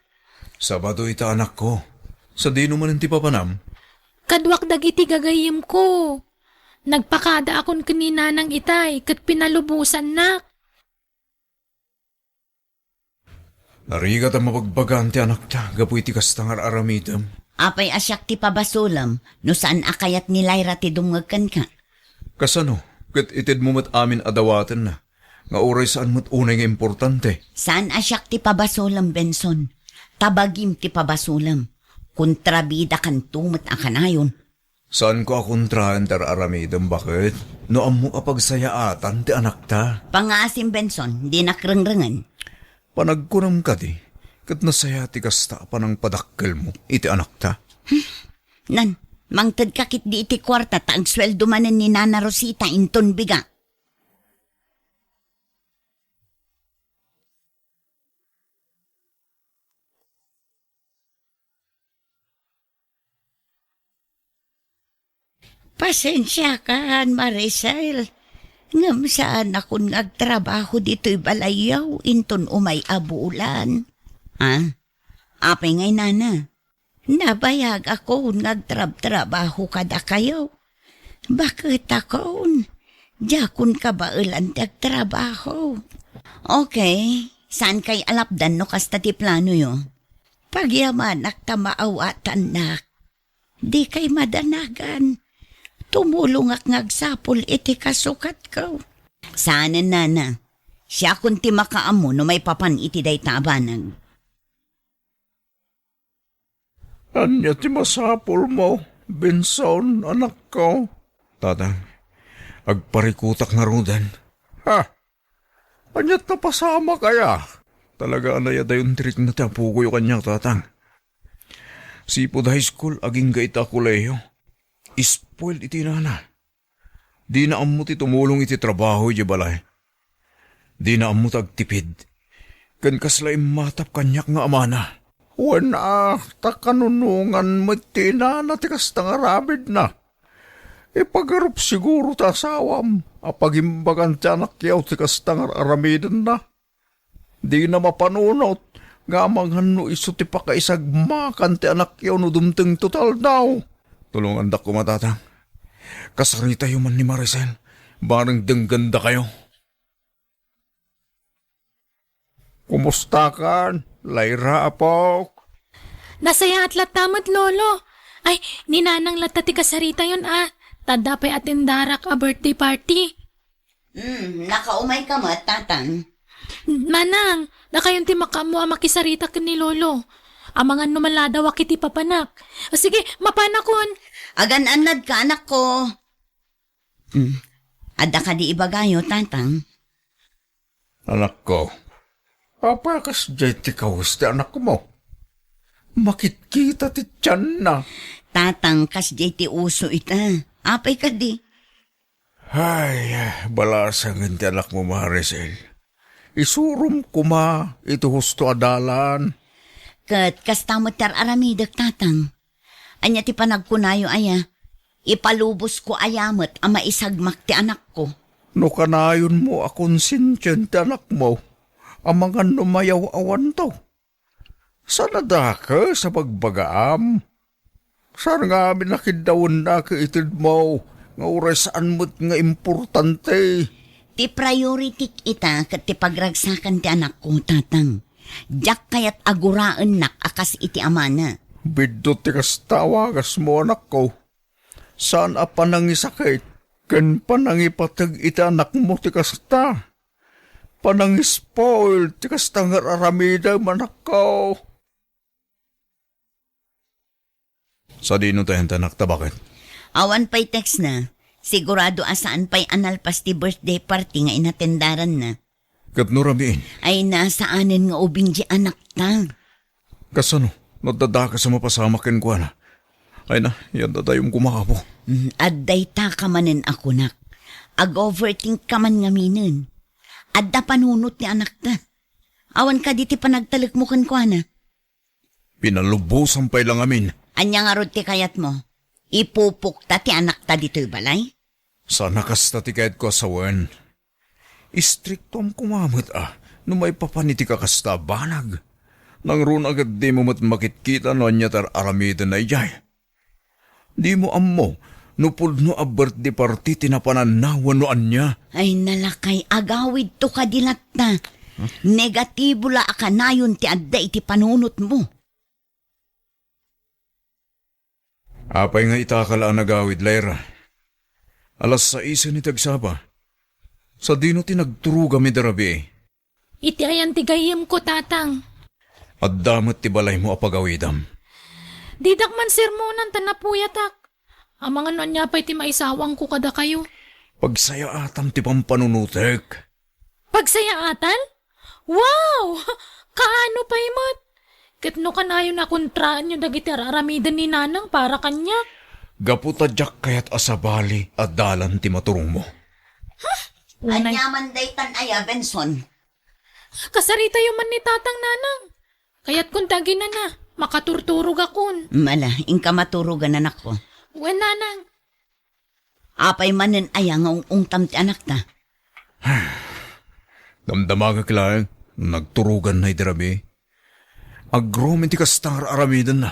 Sabado ita, anakko. Sadino manen ti papanam? Kaduak dagiti gagayyemko. Nagpakadaakon ken ni nanang itay ket pinalubosannak. Narigat a mabagbagaan ti anakta gapu iti kasta nga ar-aramidem. Apay a siak ti pabasolem no saan a kayat ni Lyra ti dumngeg kenka? Kasano? Ket itedmo met amin a dawatenna, nga uray saan met unay nga importante. Saan a siak ti pabasolem, Benson. Ta bagim ti pabasolem. Kontrabidakanto met a kanayon. Saanko a kontraen ti ar-aramidem, baket? No ammok a pagsayaatan ti anakta. Pangngaasim, Benson, dinak rengrengen. Panagkunam kadi, ket nasayaat ti kasta a panangpadakkelmo iti anakta. Hmm. Nan, mangtedka ketdi iti kuarta ta agsueldo manen ni Nana Rosita inton biga. Pasensiakan, Maricel, ngem saanakon nga agtrabaho ditoy balayyo inton umay a bulan. Ah, apay ngay, nana? Nabayagakon nga agtrabtrabaho kadakayo. Baketakon, diakon kabaelan ti agtrabaho. Okay, saankay a lapdan no kasta ti planoyo? Pagyamanak ta maawatannak. Dikay madanagan. Tumulongak nga agsapul iti kasukatko. Saanen, nana. Siakon ti makaammo no maipapan iti dayta a banag. Ania ti masapulmo, Benson, anakko? Tatang, agparikutak ngaruden. Ha? Ania ta pasamak aya? Talaga a nayadayon ti rikna ti apokoyo kaniak, tatang. Sipud high school, agingga ita a kolehiyo. Spoiled iti inana. Dina ammo ti tumulong iti trabaho idiay balay. Dina ammo ti agtipid. Ken kasla immatap kaniak nga amana. Wen a, ta kanunongan met ti inana ti kasta nga aramidna. Ipagarup siguro ti asawam a pagimbagan ti anakyaw ti kasta nga ar-aramidenna. Dina mapanunot nga amangan no isu ti pakaisagmakan ti anakyaw no dumtengto ti aldaw. Tulongandak koma, Tatang. Kasaritayo man ni Maricel, bareng denggandakayo. Kumustakan, Lyra, apok? Nasayaat latta met, Lolo. Ay, ni Nanang latta ti kasaritayon, a. Ta adda pay atendarak a birthday party. Hmm, nakaumay ka met, Tatang. Nanang, dakayon ti makaammo a makisarita ken ni Lolo. Amangan no maladaw a kiti papanak. O sige, mapanakon. Agan-annad ka, anakko. Hmm. Adda kadi ibagayo, Tatang? Anakko, apay a kasdiay ti kawes ti anakmo? Makitkita ti tianna. Tatang, kasdiay ti uso ita. Apay kadi? Ay, balasangen ti anakmo, Maricel. Isurom koma iti husto a dalan. Ket kasta met ti ar-aramidek, Tatang. Ania ti panagkunayo aya? Ipalubosko aya met a maisagmak ti anakko? No kanayonmo a konsensien ti anakmo, amangan no mayaw-awanto. Saan a dakes a bagbagaam? Saan ngamin a kiddawennak itedmo nga uray saan met nga importante? Ti prioritik ita ket ti pagragsakan ti anakko, Tatang. Diak kayat a guraennak a kas iti amana. Biddut ti kasta a wagasmo, anakko. Saan a panangisakit ken panangipateg iti anakmo ti kasta. Panangispoil ti kasta nga ar-aramidem, anakko. Sadino ti ayantanak ta baket? Awan pay text na. Sigurado a saan pay a nalpas ti birthday party nga inatendaranna. Ket no rabiin? Ay, nasaanen nga ubing ti anakta. Kasano? No adda dakes a mapasamak kenkuana. Ay na, yan dadayom koma, apo. Mm, adda ita ka manen a kunak. Ag-overthink ka man ngaminen. Adda panunot ti anakta. Awan kadi ti panagtalekmo kenkuana. Pinalubosan pay la ngamin. Ania ngarud ti kayatmo? Ipupokta ti anakta ditoy balay? Saan a kasta ti kayatko a sawen. Istriktoam koma met a no maipapan iti kakasta a banag. Nangruna ket dimo met makitkita no ania ti ar-aramidenna idiay. Dimo ammo no pudno a birthday party ti napananna wenno ania. Ay, nalakay, agawidto kadi latta. Negatibo la a kanayon ti adda iti panunotmo. Apay nga ita ka la a nagawid, Lyra? Alas saisen iti agsapa. Sadino ti nagturogam idi rabii? Iti ayan ti gayyemko, Tatang. Adda met ti balaymo a pagawidam. Didak man sermonan ta napuyatak. Amangan no ania pay ti maisawangko kadakayo. Pagsayaatam ti pampanunotek. Pagsayaatan? Wow! Kaano pay met? Ket no kanayon a kontraenyo dagiti ar-aramiden ni Nanang para kaniak? Gapu ta diak kayat a sabali a dalan ti maturongmo. Huh? Unay. Ania man daytan aya, Benson? Kasaritayo man ni Tatang, Nanang. Kayatkon ti aginana, makaturturogakon. Mala, inka maturogan, anakko. Wen, Nanang. Apay manen aya nga ung-ungtam ti anakta? Damdamagek laeng no nagturoganna idi rabii. Agroom iti kasta nga ar-aramidenna.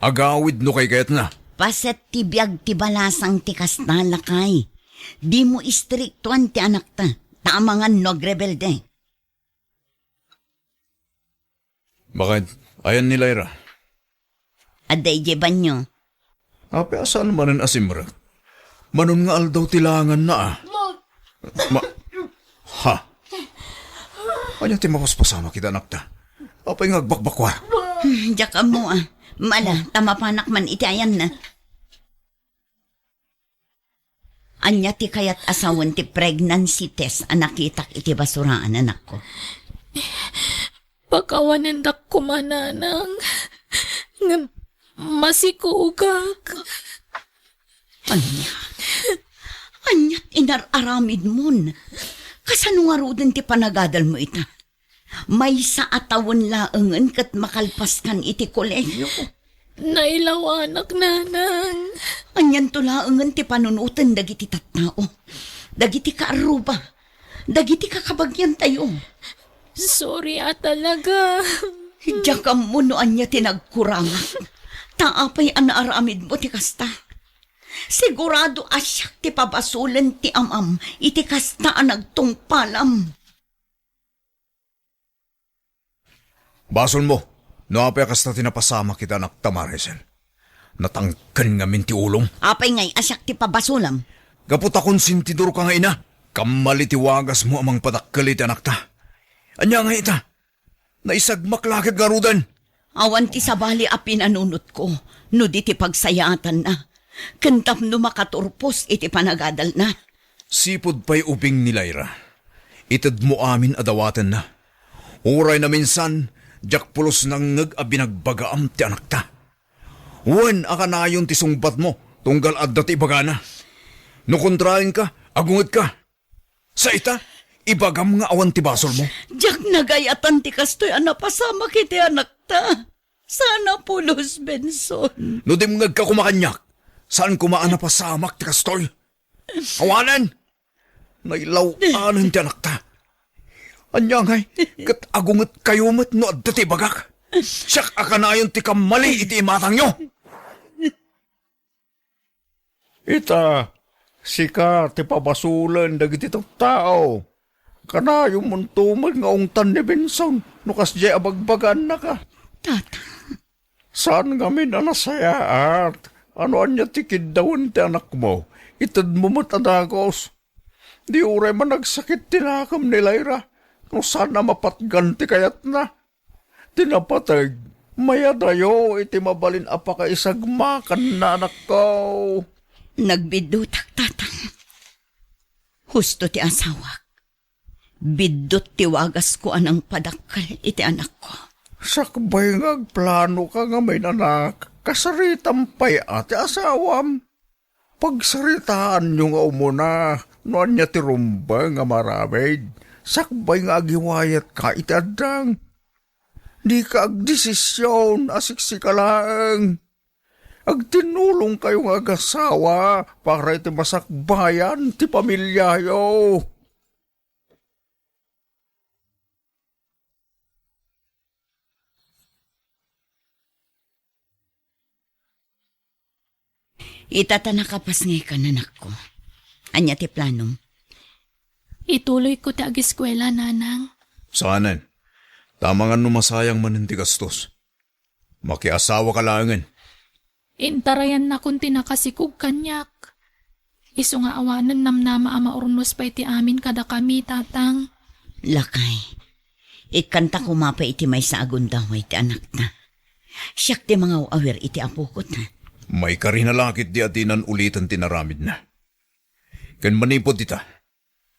Agawid no kaykayatna. Paset ti biag ti balasang ti kasta, lakay. Dimo istriktuan ti anakta, ta amangan no agrebelde. Bakit? Ayan ni Lyra? Adda idiay banyo. Apay a saan manen a simrek? Manon nga aldaw ti langanna, a. Ma-, ha? Ania ti mapaspasamak ita, anakta? Apay nga agbakbakua? Hmm, diak ammo, a. Mala, ta mapanak man iti ayanna. Ania ti kayat a sawen ti pregnancy test a nakitak iti basuraan, anakko? Pakawanendak koma, Nanang, ngem masikugak. Ania? Ania ti inar-aramidmon? Kasano ngaruden ti panagadalmo ita? Maysa a tawen laengen ket makalpaskan iti kolehiyo. Nailawanak, Nanang. Anianto laengen ti panunoten dagiti tattao, dagiti kaarruba, dagiti kakabagiantayo. Sorry a talaga. Diak ammo no ania ti nagkurangak. Ta apay a naaramidmo ti kasta? Sigurado a siak ti pabasolen ti amam iti kasta a nagtungpalam. Basolmo no apay a kasta ti napasamak iti anakta, Maricel. Natangken ngamin ti ulom. Apay ngay a siak ti pabasolam? Gapu ta konsentidorka nga ina, kammali ti wagasmo a mangpadakkel iti anakta. Ania ngay ita? Naisagmak la ket ngaruden. Awan ti sabali a pinanunotko no di ti pagsayaatanna, ken tapno makaturpos iti panagadalna. Sipud pay ubing ni Lyra, itedmo amin a dawatenna. Uray naminsan, diak pulos nangngeg a binagbagaam ti anakta. Wen a kanayon ti sungbatmo, tunggal adda ti ibagana. No kontraenka, agungetka. Sa ita, ibagam nga awan ti basolmo. Diak nagayatan ti kastoy a napasamak iti anakta. Sana pulos, Benson. No dimngegka koma kaniak, saan koma a napasamak ti kastoy. Awanen! Nailaw-anen ti anakta. Ania ngay, ket agungetkayo met no adda ti ibagak? Siak a kanayon ti kammali iti imatangyo. Ita, sika ti pabasolen dagiti tattao. Kanayon monto met nga ungtan ni Benson no kasdiay a bagbagaannaka. Tata. Saan ngamin a nasayaat a no ania ti kiddawen ti anakmo, itedmo met a dagus. Di uray managsakit ti nakem ni Lyra no saan a mapatgan ti kayatna. Ti napateg, mayadayo iti mabalin a pakaisagmakanna, anakko. Nagbiddutak, Tatang. Husto ti asawak. Biddut ti wagasko a nangpadakkel iti anakko. Sakbay nga agplanoka ngamin, anak, kasaritam pay a ti asawam. Pagsaritaanyo nga umuna no ania ti rumbeng a maaramid, sakbay nga agiwayatka iti addang. Dika agdesision a siksika laeng. Agtinnulongkayo nga agasawa para iti masakbayan ti pamiliayo. Ita ta nakapasngaykan, anakko. Ania ti planom? Ituloyko ti agiskuela, Nanang. Saanen. Ta amangan no masayang manen ti gastos. Makiasawaka laengen. Intarayannakon ti nakasikog kaniak. Isu nga awanen namnama a maurnos pay ti amin kadakami, Tatang. Lakay, ikkanta koma pay iti maysa a gundaway ti anakta. Siak ti mangaw-awir iti apokot. Maikarina la ketdi a dinan uliten ti naramidna. Ken manipud ita,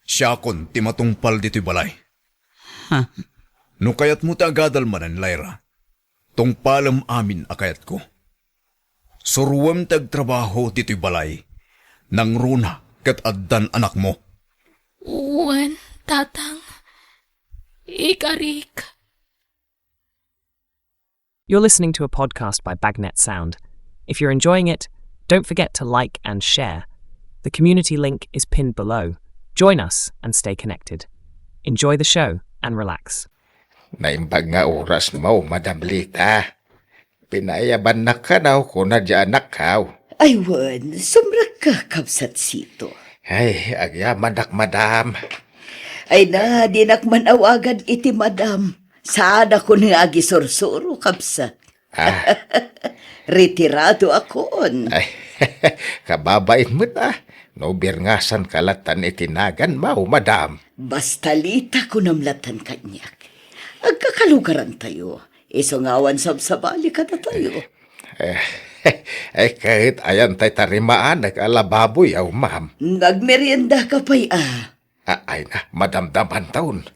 siakon ti matungpal ditoy balay. Ha? No kayatmo ti agadal manen, Lyra, tungpalem amin a kayatko. Suroem ti agtrabaho ditoy balay. Nangruna ket addan anakmo. Wen, Tatang. Ikarik. You're listening to a podcast by Bagnet Sound. If you're enjoying it, don't forget to like and share. The community link is pinned below. Join us and stay connected. Enjoy the show and relax. Naimbag nga orasmo, Madam Lita. Pinaayabannak kano, kuna di anakko. Ay, wen, sumrekka, Kabsat Sito. Ay, agyamanak, Madam. Ay na, dinak man awagan iti Madam. Saanakon nga agisursuro, kabsat. Ah. Retiradoakon. Ay, kababain met, ah. No birngasanka latan iti naganmo, Madam. Basta Lita, kunam latan kaniak. Agkakalugarantayo. Isu nga awan sabsabali kadatayo. Eh, eh, ay, ket ayan tay tarimaanek a lababoyo, ma'am. Nagmeriendaka pay, ah. A-, ay na, madamdamanton.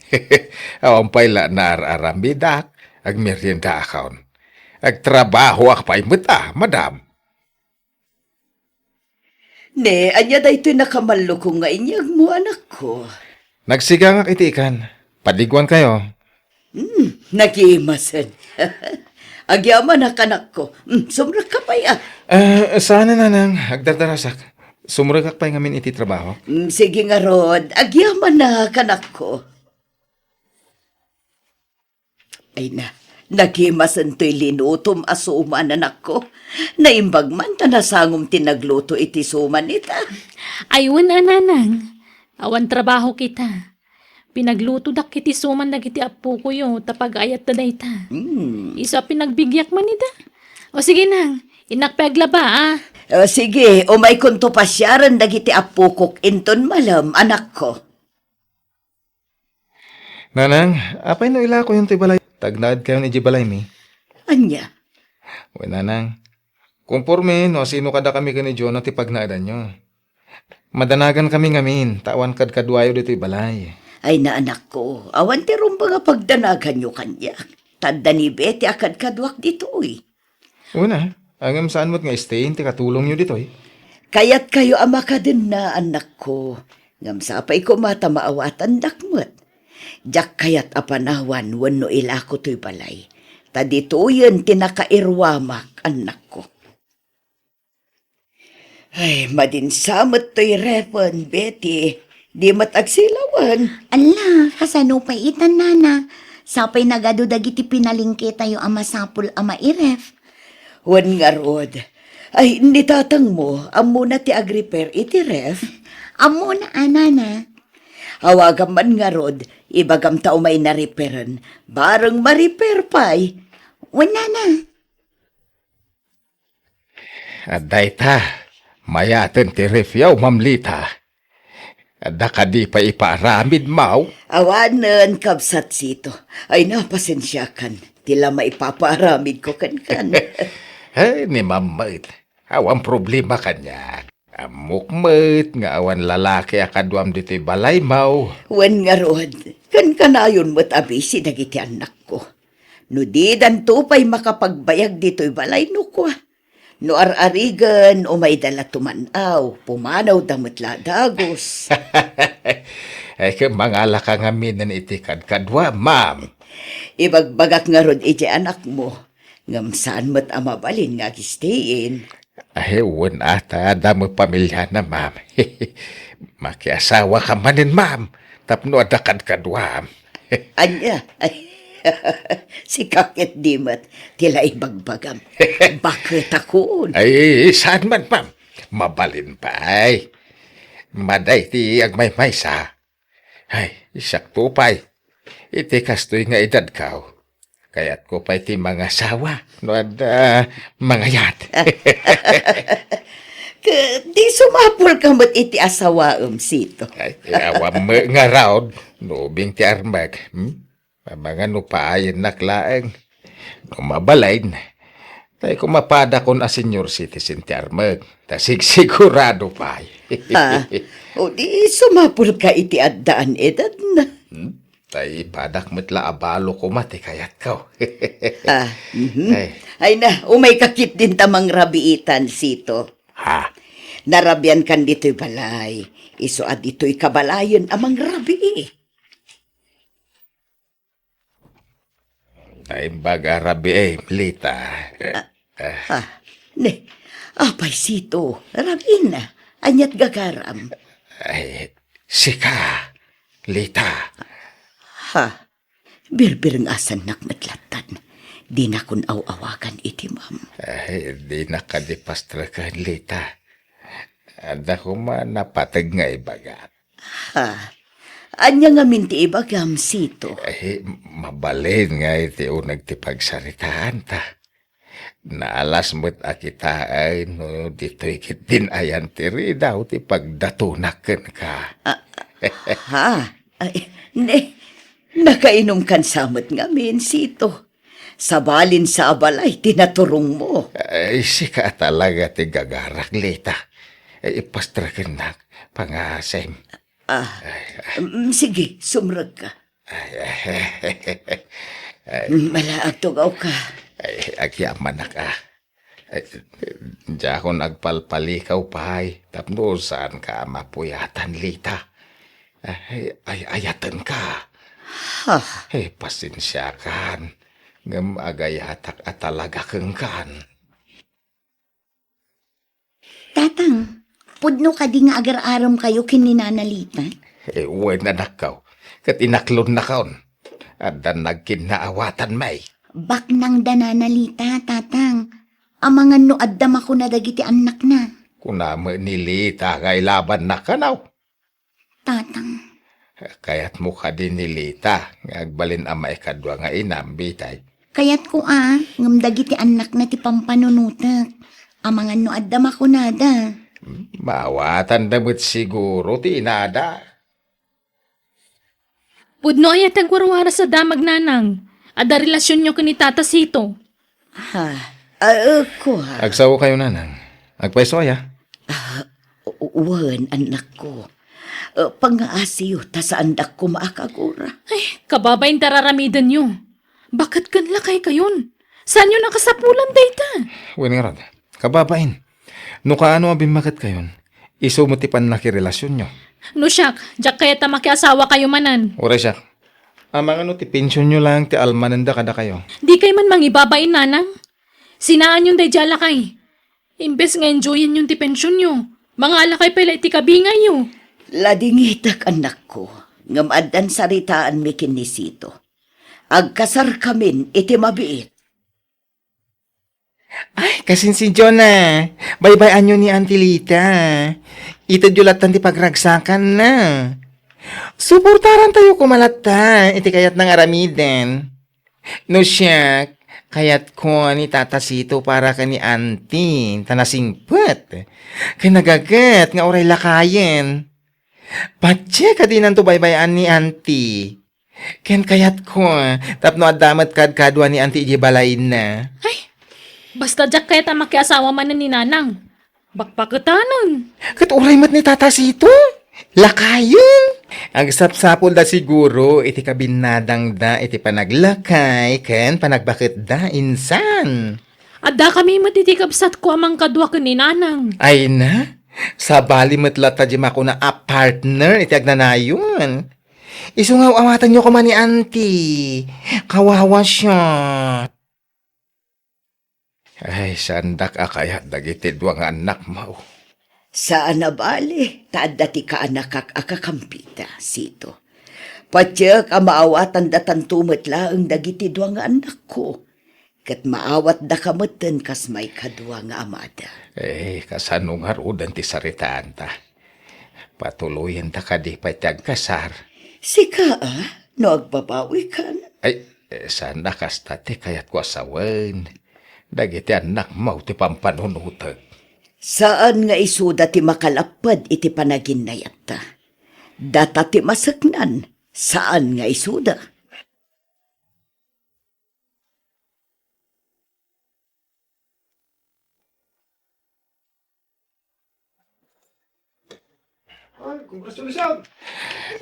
Awan pay la naar-aramidak, agmeriendaakon. Agtrabahoak pay met, ah, madam. Ne, ania daytoy nakamallukong nga inyegmo, anakko? Nagsigangak iti ikan. Padiguankayo. Nagimasen. Agyamanak, anakko. Mm, sumrekka pay, a. Ah, saan, nanang. Agdardarasak. Sumrekak pay ngamin iti trabaho. Mm, sige ngarud. Agyamanak, anakko. Ay na, nagimasen toy linutom a suman, anakko. Naimbag man ta nasangom ti nagluto iti suman ita. Ay, wen a, nanang. Awan trabaho kita. Pinaglutodak iti suman dagiti appokoyo, ta pagayatta dayta. Hmm. Isu a pinagbigiak man ida. O sige, nang, innak pay aglaba, a. O sige, umaykonto pasiaren dagiti appokok inton malem, anakko. Nanang, apay no ilakoyon ti balay? Tagnaedkayon iti balaymi. Ania? Wen, nanang, konforme no asino kadakami ken ni Jonah ti pagnaedanyo. Madanagankami ngamin, ta awan kadkaduayo ditoy balay. Ay na, anakko, awan ti rumbeng a pagdanaganyo kaniak. Ta adda ni Betty a kadkaduak ditoy. Una, ngem saan met nga Stain ti katulongyo ditoy? Kayatkayo a makadenna, anakko. Ngem sapay koma ta maawatandak met. Diak kayat a panawan wenno ilako toy balay. Ta ditoyen ti nakairuamak, anakko. Ay, madinsa met toy refen, Betty. Di met agsilawen. Ala, kasano pay ita, nana? Sapay nagadu dagiti pinalingketayo a masapul a mairef. Wen ngarud. Ay, ni tatangmo, ammona ti agrepair iti ref? Ammona a, nana. Awagam man ngarud, ibagam ta umay narepairen. Bareng marepair pay. Wen, nana. Adda ita, mayaten ti refyo, Ma'am Lita. Adda kadi pay ipaaramid, maw? Awanen, kabsat Sito. Ay na, pasensiakan. Ti la maipapaaramidko kenkan. Ay, ni Ma'am met. Awan problema kaniak. Ammok met nga awan lalaki a kaduam ditoy balay, maw? Wen ngarud, ken kanayon met a bisi dagiti annakko. No didanto pay makapagbayag ditoy balay no kua. No ar-arigen, umayda la tuman-aw, pumanawda met la dagus. Ay, ket mangalaka ngaminen iti kadkadua, ma'am. Ibagbagak ngarud iti anakmo, ngem saan met a mabalin nga agistiin. Ay, wen a, ta adda met pamiliana, ma'am. Makiasawa ka manen, ma'am, tapno adda kadkaduam. Ania? Ay, sika ket di met ti la ibagbagam. Baketakon. Ay, saan man, ma'am. Mabalin pay. Maday ti agmaymaysa. Ay, siakto pay. Iti kastoy nga edadko, kayatko pay ti mangasawa no adda mangayat. Ket di sumapulka met iti asawaem, Sito. Ay, awan met ngarud no ubing ti armek. Hmm? Amangan no paayennak laeng. No mabalin, tay ko mapadakon a senior citizen ti armek. Ta sigsigurado pay. Ha? O di sumapulka iti addaan edadna. Hmm? Tay ipadak met la a balo koma ti kayatko. Ah, mhm. Ay. Ay na, umayka ketdin ta mangrabiitan, Sito. Ha? Narabiankan ditoy balay. Isu a ditoyka balayen a mangrabii. Naimbag a rabii, Lita. Ah, ah, ne, apay Sito, rabiina, aniat gagaram? Ay, sika, Lita. Ha? Birbirngasannak met lattan. Dinakon aw-awagan iti ma'am. Ay, dinak kadi pastreken, Lita. Adda koma napateg nga ibagak. Ha? Ania ngamin ti ibagam, Sito? Eh, mabalin nga iti uneg ti pagsaritaanta. Naalas met a kitaen no ditoy ketdin ayan ti ridaw ti pagdatonak kenka. Ah, ha? Ay, ne, nakainumkan sa met ngamin, Sito. Sabalin sa a balay ti naturongmo. Ay, sika talaga ti gagarak, Lita. Ay, ipastrakennak, pangasem. Ah, ay, ay. Mm, sige, sumrekka. Ay, ay, ay. Mm, malaag tugaw ka. Ay, agyamanak, ah. Ay, diakon agpalpalikaw pay, tapno saanka a mapuyatan, Lita. Ay, ay, ayatenka. Ha? Eh, pasensiakan. Ngem agayatak a talaga kenkan. Tatang, pudno kadi nga agar-arem kayo ken ni Nana Lita? Eh, wen, anakko. Ket inaklonnakon. Addan nagkinnaawatan, may. Baknang da Nana Lita, Tatang. Amangan no adda makuna dagiti annakna. Kuna met ni Lita nga ilabannak kano? Tatang. Kayatmo kadi ni Lita nga agbalin a maikadua nga inam, bitay? Kayatko a, ngem dagiti annakna ti pampanunotek. Amangan no adda makunada. Maawatanda met siguro ti inada. Pudno aya ti agwarwaras a damag, Nanang. Adda relasionyo ken ni Tata Sito. Ha? Ah, eh, kua. Agsaokayo, Nanang. Agpayso aya? Ah, u-, wen, annakko. Eh, pangngaasiyo, ta saandak koma a kagura. Ay, kababain ti ar-aramidenyo. Baket ken lakaykayon. Saanyo nakasapulan dayta? Wen ngarud, kababain. No kaano a bimmaketkayon, isu met ti pannakirelasionyo. No siak, diak kayat a makiasawakayo manen. Uray siak. Amangan no ti pensionyo laeng ti almanenda kadakayo. Dikay man mangibabain, Nanang. Sinaanyon daydiay a lakay. Imbes nga enjoyanyon ti pensionyo, mangalakay pay la iti kabingayyo. Ladingitek, annakko, ngem addan saritaanmi ken ni Sito. Agkasarkamin iti mabiit. Ay, kasinsinsiona. Baybay-anyo ni Auntie Lita. Itedyo lattan ti pagragsakanna. Suportarantayo koma latta iti kayatna nga aramiden. No siak, kayatko ni Tata Sito para ken ni Auntie, ta nasingpet. Ken nagaget nga uray lakayen. Patse kadinanto baybay-an ni Auntie. Ken kayatko, tapno adda met kadkadua ni Auntie idiay balayna. Ay, basta diak kayat a makiasawa manen ni Nanang. Bakbaketanen. Ket uray met ni Tata Sito. Lakayen. Agsapsapulda siguro iti kabinnadangda iti panaglakay ken panagbaketda insan. Addakami met iti kabsatko a mangkadua ken ni Nanang. Ay na, sabali met latta di makuna a partner iti agnanayon. Isu nga aw-awatanyo koma ni Auntie. Kawawa siya. Ay, saandak a kayat dagiti dua nga annakmo. Saan a bale, ta adda ti kaanakak a kakampita, Sito. Patiek a maawatanda tanto met laeng dagiti dua nga annakko. Ket maawatdaka metten kas maikadua nga amada. Eh, kasano ngaruden ti saritaanta? Patuloyenta kadi pay ti agkasar? Sika, a? No agbabawikan? Ay, eh, saan a kasta ti kayatko a sawen. Dagiti annakmo ti pampanunotek. Saan nga isuda ti makalapped iti panaginnayatta. Data ti maseknan, saan nga isuda. Ay, congratulations!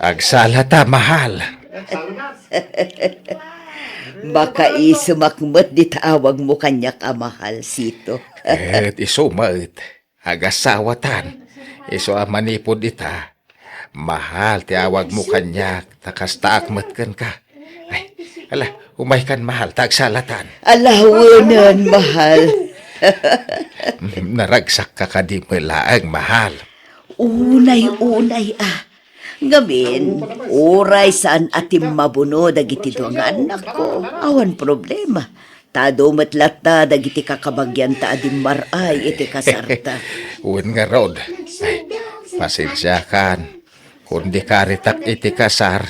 Agsala ta, mahal. Makaisumak met dita awagmo kaniak a mahal, Sito. Ket isu met. Agasawatan. Isu a manipud ita, mahal ti awagmo kaniak, ta kastaak met kenka. Ay, ala, umaykan, mahal, ta agsalatan. Ala, wenen, mahal. Naragsakka kadi met laeng, mahal? Unay-unay, a. Ngamin, uray saan a timmabuno dagiti dua nga annakko, awan problema. Ta adu met latta dagiti kakabagianta a dimmar-ay iti kasarta. Wen ngarud. Ay, pasensiakan. Kundi karitak iti kasar,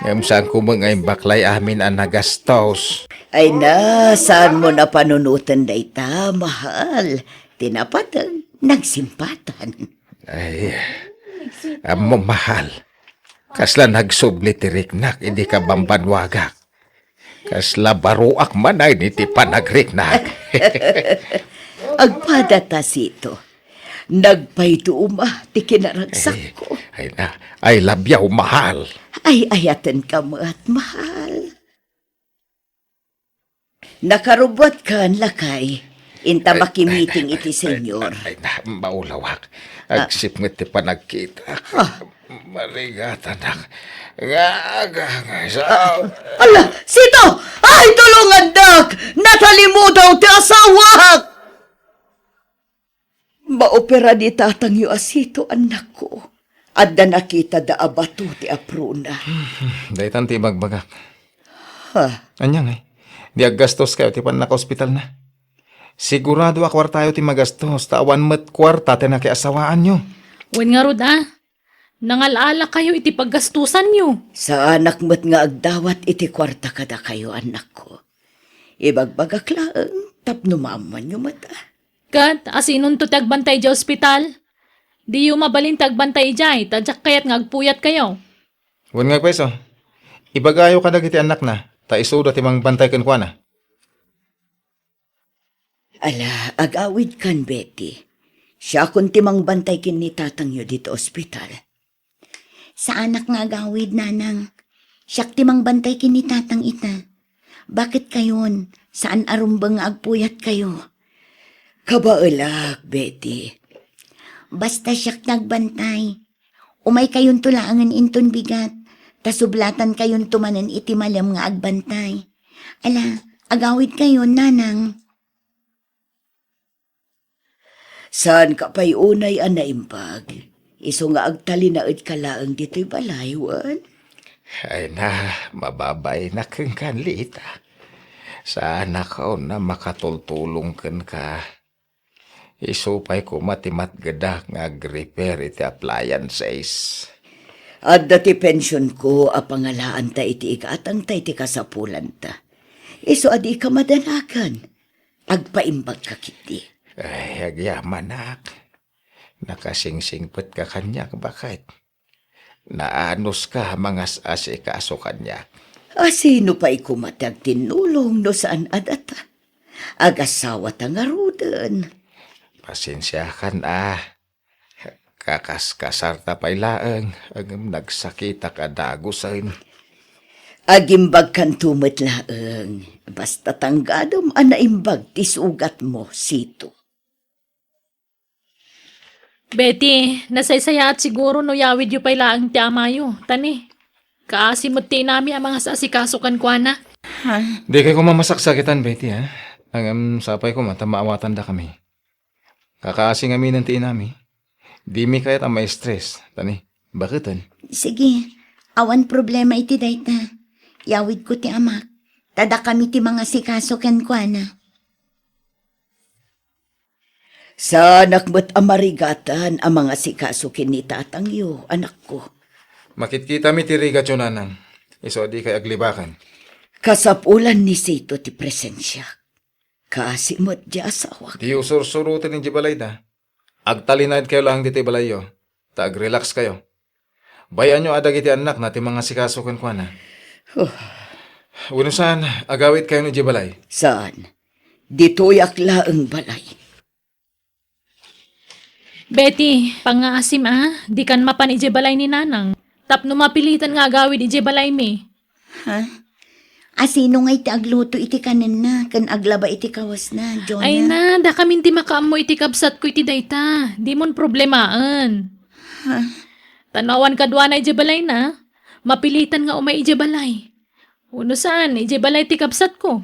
ngem saanko met nga imbaklay amin a nagastos. Ay na, saanmo napanunoten dayta, mahal. Ti napateg, nagsimpatan. Ay, ammom, mahal. Kasla nagsubli ti riknak idi kabambanwagak. Kasla baroak manen iti panagriknak. Agpada ta, Sito. Nagpayduma ti kinaragsakko. Ay, ay na, I love you, mahal. Ay, ayatenka met, mahal. Nakarubbuatkan, lakay. Inta makimiting iti senyor. Ay, ay, ay, na, maulawak. Ah. Agsipnget ti panagkitak. Ah. Marigatanak. Nga, nga, nga, sa... Ala, Sito! Ay, tulongandak! Natalimudaw ti asawak! Maopera ni tatangyo a Sito, annakko. Adda nakitada a bato ti aprona. Daytan ti ibagbagak. Ha? Ania ngay? Di aggastoskayo ti pannakaospitalna? Sigurado a kuartayo ti magastos, ta awan met kuarta ti nakiasawaanyo. Wen ngarud a, nangal-alakayo iti paggastosanyo. Saanak met nga agdawat iti kuarta kadakayo, annakko. Ibagbagak laeng tapno maammoanyo met a. Ket asinonto ti agbantay idiay ospital? Diyo mabalin ti agbantay idiay, ta diak kayat nga agpuyatkayo. Wen ngay pay isu, ibagayo kadagiti annakna, ta isuda ti mangbantay kenkuana. Ala, agawidkan, Betty. Siakon ti mangbantay ken ni tatangyo ditoy ospital. Saanak nga agawid, nanang. Siak ti mangbantay ken ni tatang ita. Baketkayon, saan a rumbeng nga agpuyatkayo? Kabaelak, Betty. Basta siak ti agbantay. Umaykayonto laengen inton bigat, ta sublatankayon manen iti malem nga agbantay. Ala, agawidkayon, nanang. Saanka pay unay a naimbag, isu nga agtalinaedka laeng ditoy balay, wen? Ay na, mababainak kenka, Lita. Saanak a makatultulong kenka. Isu pay koma ti matgedak nga agrepair iti appliances. Adda ti pensionko a pangalaanta iti igatangta iti kasapulanta. Isu a dika madanagan. Agpaimbagka ketdi. Ay, agyamanak. Nakasingsingpetka kaniak, baket. Naanuska a mangas-asikaso kaniak. A sino pay koma ti agtinnulong no saan a data? Agasawata ngaruden. Pasensiakan a. Kakaskasarta pay laeng, ngem nagsakitak a dagusen. Agimbagkanto met laeng, basta tanggadem a naimbag ti sugatmo, Sito. Betty, nasaysayaat siguro no yawidyo pay laeng ti amayo, ta ni, kaasi met ti inami a mangas-asikaso kenkuana. Ha? Dikay koma masaksakitan, Betty, ha? Ngem sapay koma ta maawatandakami. Kakaasi ngaminen ti inami. Dimi kayat a ma-stress, ta ni, baketen. Sige, awan problema iti dayta. Yawidko ti amak. Ta dakami ti mangasikaso kenkuana. Saanak met a marigatan a mangasikaso ken ni tatangyo, anakko. Makitkitami ti rigatyo, nanang. Isu a dikay aglibakan. Kasapulan ni Sito ti presensiak. Kaasi met ti asawak. Diyo sursuroten idiay balayda. Agtalinaedkayo laeng ditoy balayyo, ta agrelaxkayo. Bay-anyo a dagiti annakna ti mangasikaso kenkuana. Huh. Wenno saan, agawidkayon idiay balay? Saan. Ditoyak laeng balay. Betty, pangngaasim a, dikan mapan idiay balay ni Nanang. Tapno mapilitan nga agawid idiay balaymi. Ha? Asino ngay ti agluto iti kanenna ken aglaba iti kawasna, Jonah? Ay na, dakamin ti makaammo iti kabsatko iti dayta. Dimon problemaen. Ha? Ta no awan kaduana idiay balayna, mapilitan nga umay idiay balay. Wenno saan, idiay balay ti kabsatko.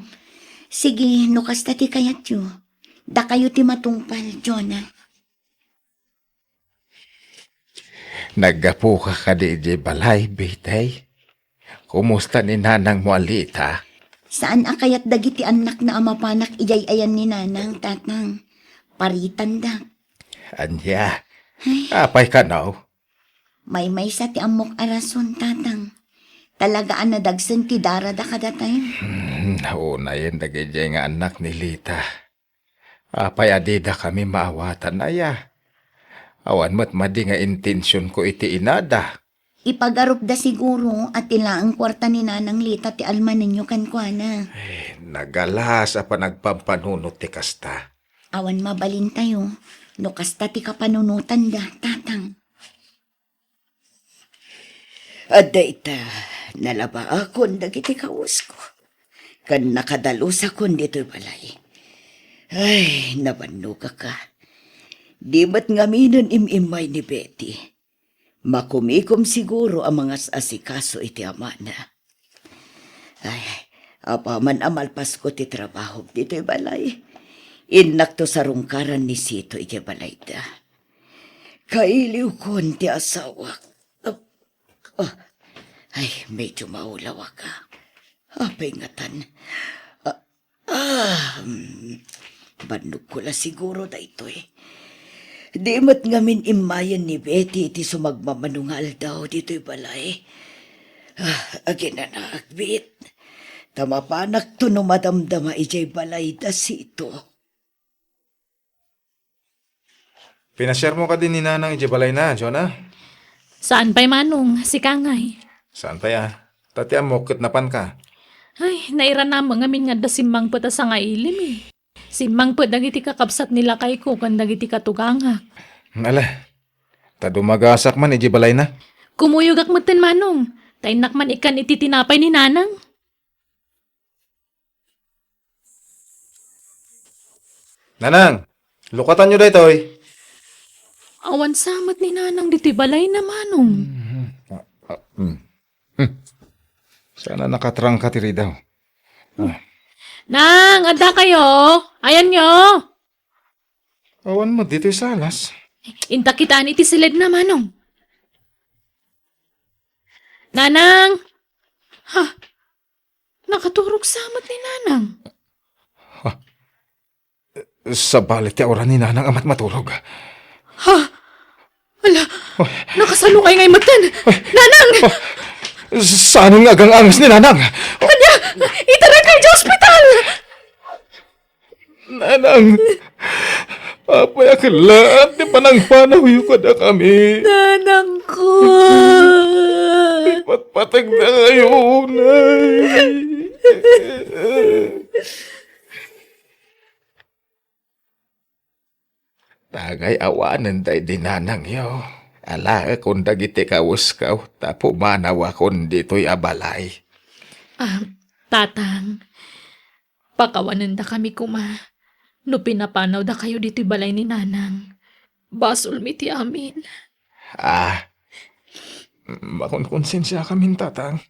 Sige, no kasta ti kayatyo. Dakayo ti matungpal, Jonah. Naggapuka kadi idiay balay, Betty? Kumusta ni nanangmo a Lita? Saan a kayat dagiti annakna a mapanak idiay ayan ni Nanang, Tatang. Paritandak. Ania? Ay. Apay kano? Maymaysa ti ammok a rason, Tatang. Talaga a nadagsen ti darada kadatayo. Hmm, unayen dagidiay nga annak ni Lita. Apay a didakami maawatan aya? Awan met madi nga intensionko iti inada. Ipagarupda siguro a ti laeng kuarta ni Nanang Lita ti almanenyo kenkuana. Eh, nagalas a panagpampanunot ti kasta. Awan mabalintayo no kasta ti kapanunotanda, Tatang. Adda ita, nalabaakon dagiti kawesko, ken nakadalusakon ditoy balay. Ay, nabannogak a. Di met ngaminen im-immay ni Betty. Makumikom siguro a mangas-asikaso iti amana. Ay, apaman a malpasko ti trabaho ditoy balay, innakto sarungkaran ni Sito idiay balayda. Kailiwkon ti asawak. Ah, ah, ay, medyo maulawak a. Apay ngatan? Ah, ah, hmm, bannogko la siguro daytoy. Di met ngamin immayen ni Betty iti sumagmamano nga aldaw ditoy balay. Ah, aginanaak, Bit. Ta mapanakto no madamdama idiay balay da Sito. Pinasiarmo kadi ni Nanang idiay balayna, Jonah? Saan pay, Manong, sika ngay. Saan pay a? Ta ti ammok ket napanka. Ay, nairanam ngamin nga adda simmangpet a sangailim, eh. Simmangpet dagiti kakabsat ni lakayko ken dagiti katugangak. Ala, ta dumagasak man idiay balayna. Kumuyogak metten, Manong, ta innak man ikkan iti tinapay ni Nanang. Nanang, lukatanyo daytoy. Awan sa met ni Nanang ditoy balayna, Manong. Mhm. Ah, ah, mm. Hmm. Sana nakatrangka ti ridaw. Ah. Nang, adda kayo? Ayanyo? Awan met ditoy salas. Inta kitaan iti siledna, Manong. Nanang! Ha? Nakaturog sa met ni Nanang. Ha? Sabali ti aura ni Nanang a matmaturog. Ha? Ala, nakasalungay ngay metten. Nanang! Saan nga agang-angas ni Nanang? Ania, itaray kayo sa ospital! Nanang, apay a kellaat ti panangpanawyo kadakami? Nanang ko! Ipatpategda ngayon, ay. Dagay awanen daydi nanangyo. Alaekon dagiti kawesko ta pumanawakon ditoy a balay. Ah, Tatang, pakawanendakami koma no pinapanawdakayo ditoy balay ni Nanang. Basolmi ti amin. Ah, makunkonsensiakamin, Tatang.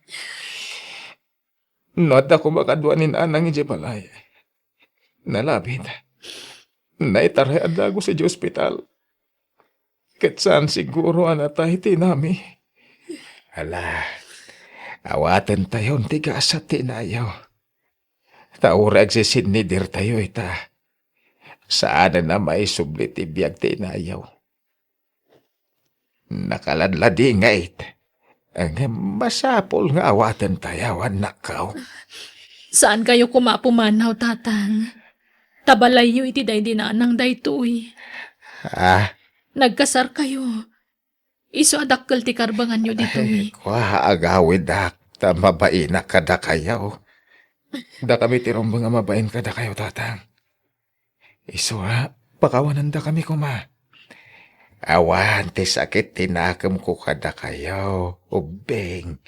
No adda koma kadua ni Nanang idiay balay, nalabit, naitaray a dagus idiay ospital. Ket saan siguro a natay ti inami. Ala, awatentayon ti gasat ti inayo. Ta uray agsisinnidirtayo ita, saanen a maisubli ti biag ti inayo. Nakaladladingit. Ngem masapul nga awatentayo, annakko. Saankayo koma a pumanaw, Tatang. Ta balayyo iti daydi nanang daytoy. Ah? Nagkasarkayo. Isu a dakkel ti karbanganyo ditoy. Ay, kua, agawidak, ta mabainak kadakayo. Dakami ti rumbeng a mabain kadakayo, Tatang. Isu a, pakawanendakami koma. Awan ti sakit ti nakemko kadakayo, ubbing.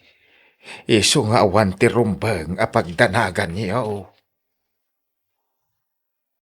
Isu nga awan ti rumbeng a pagdanaganyo.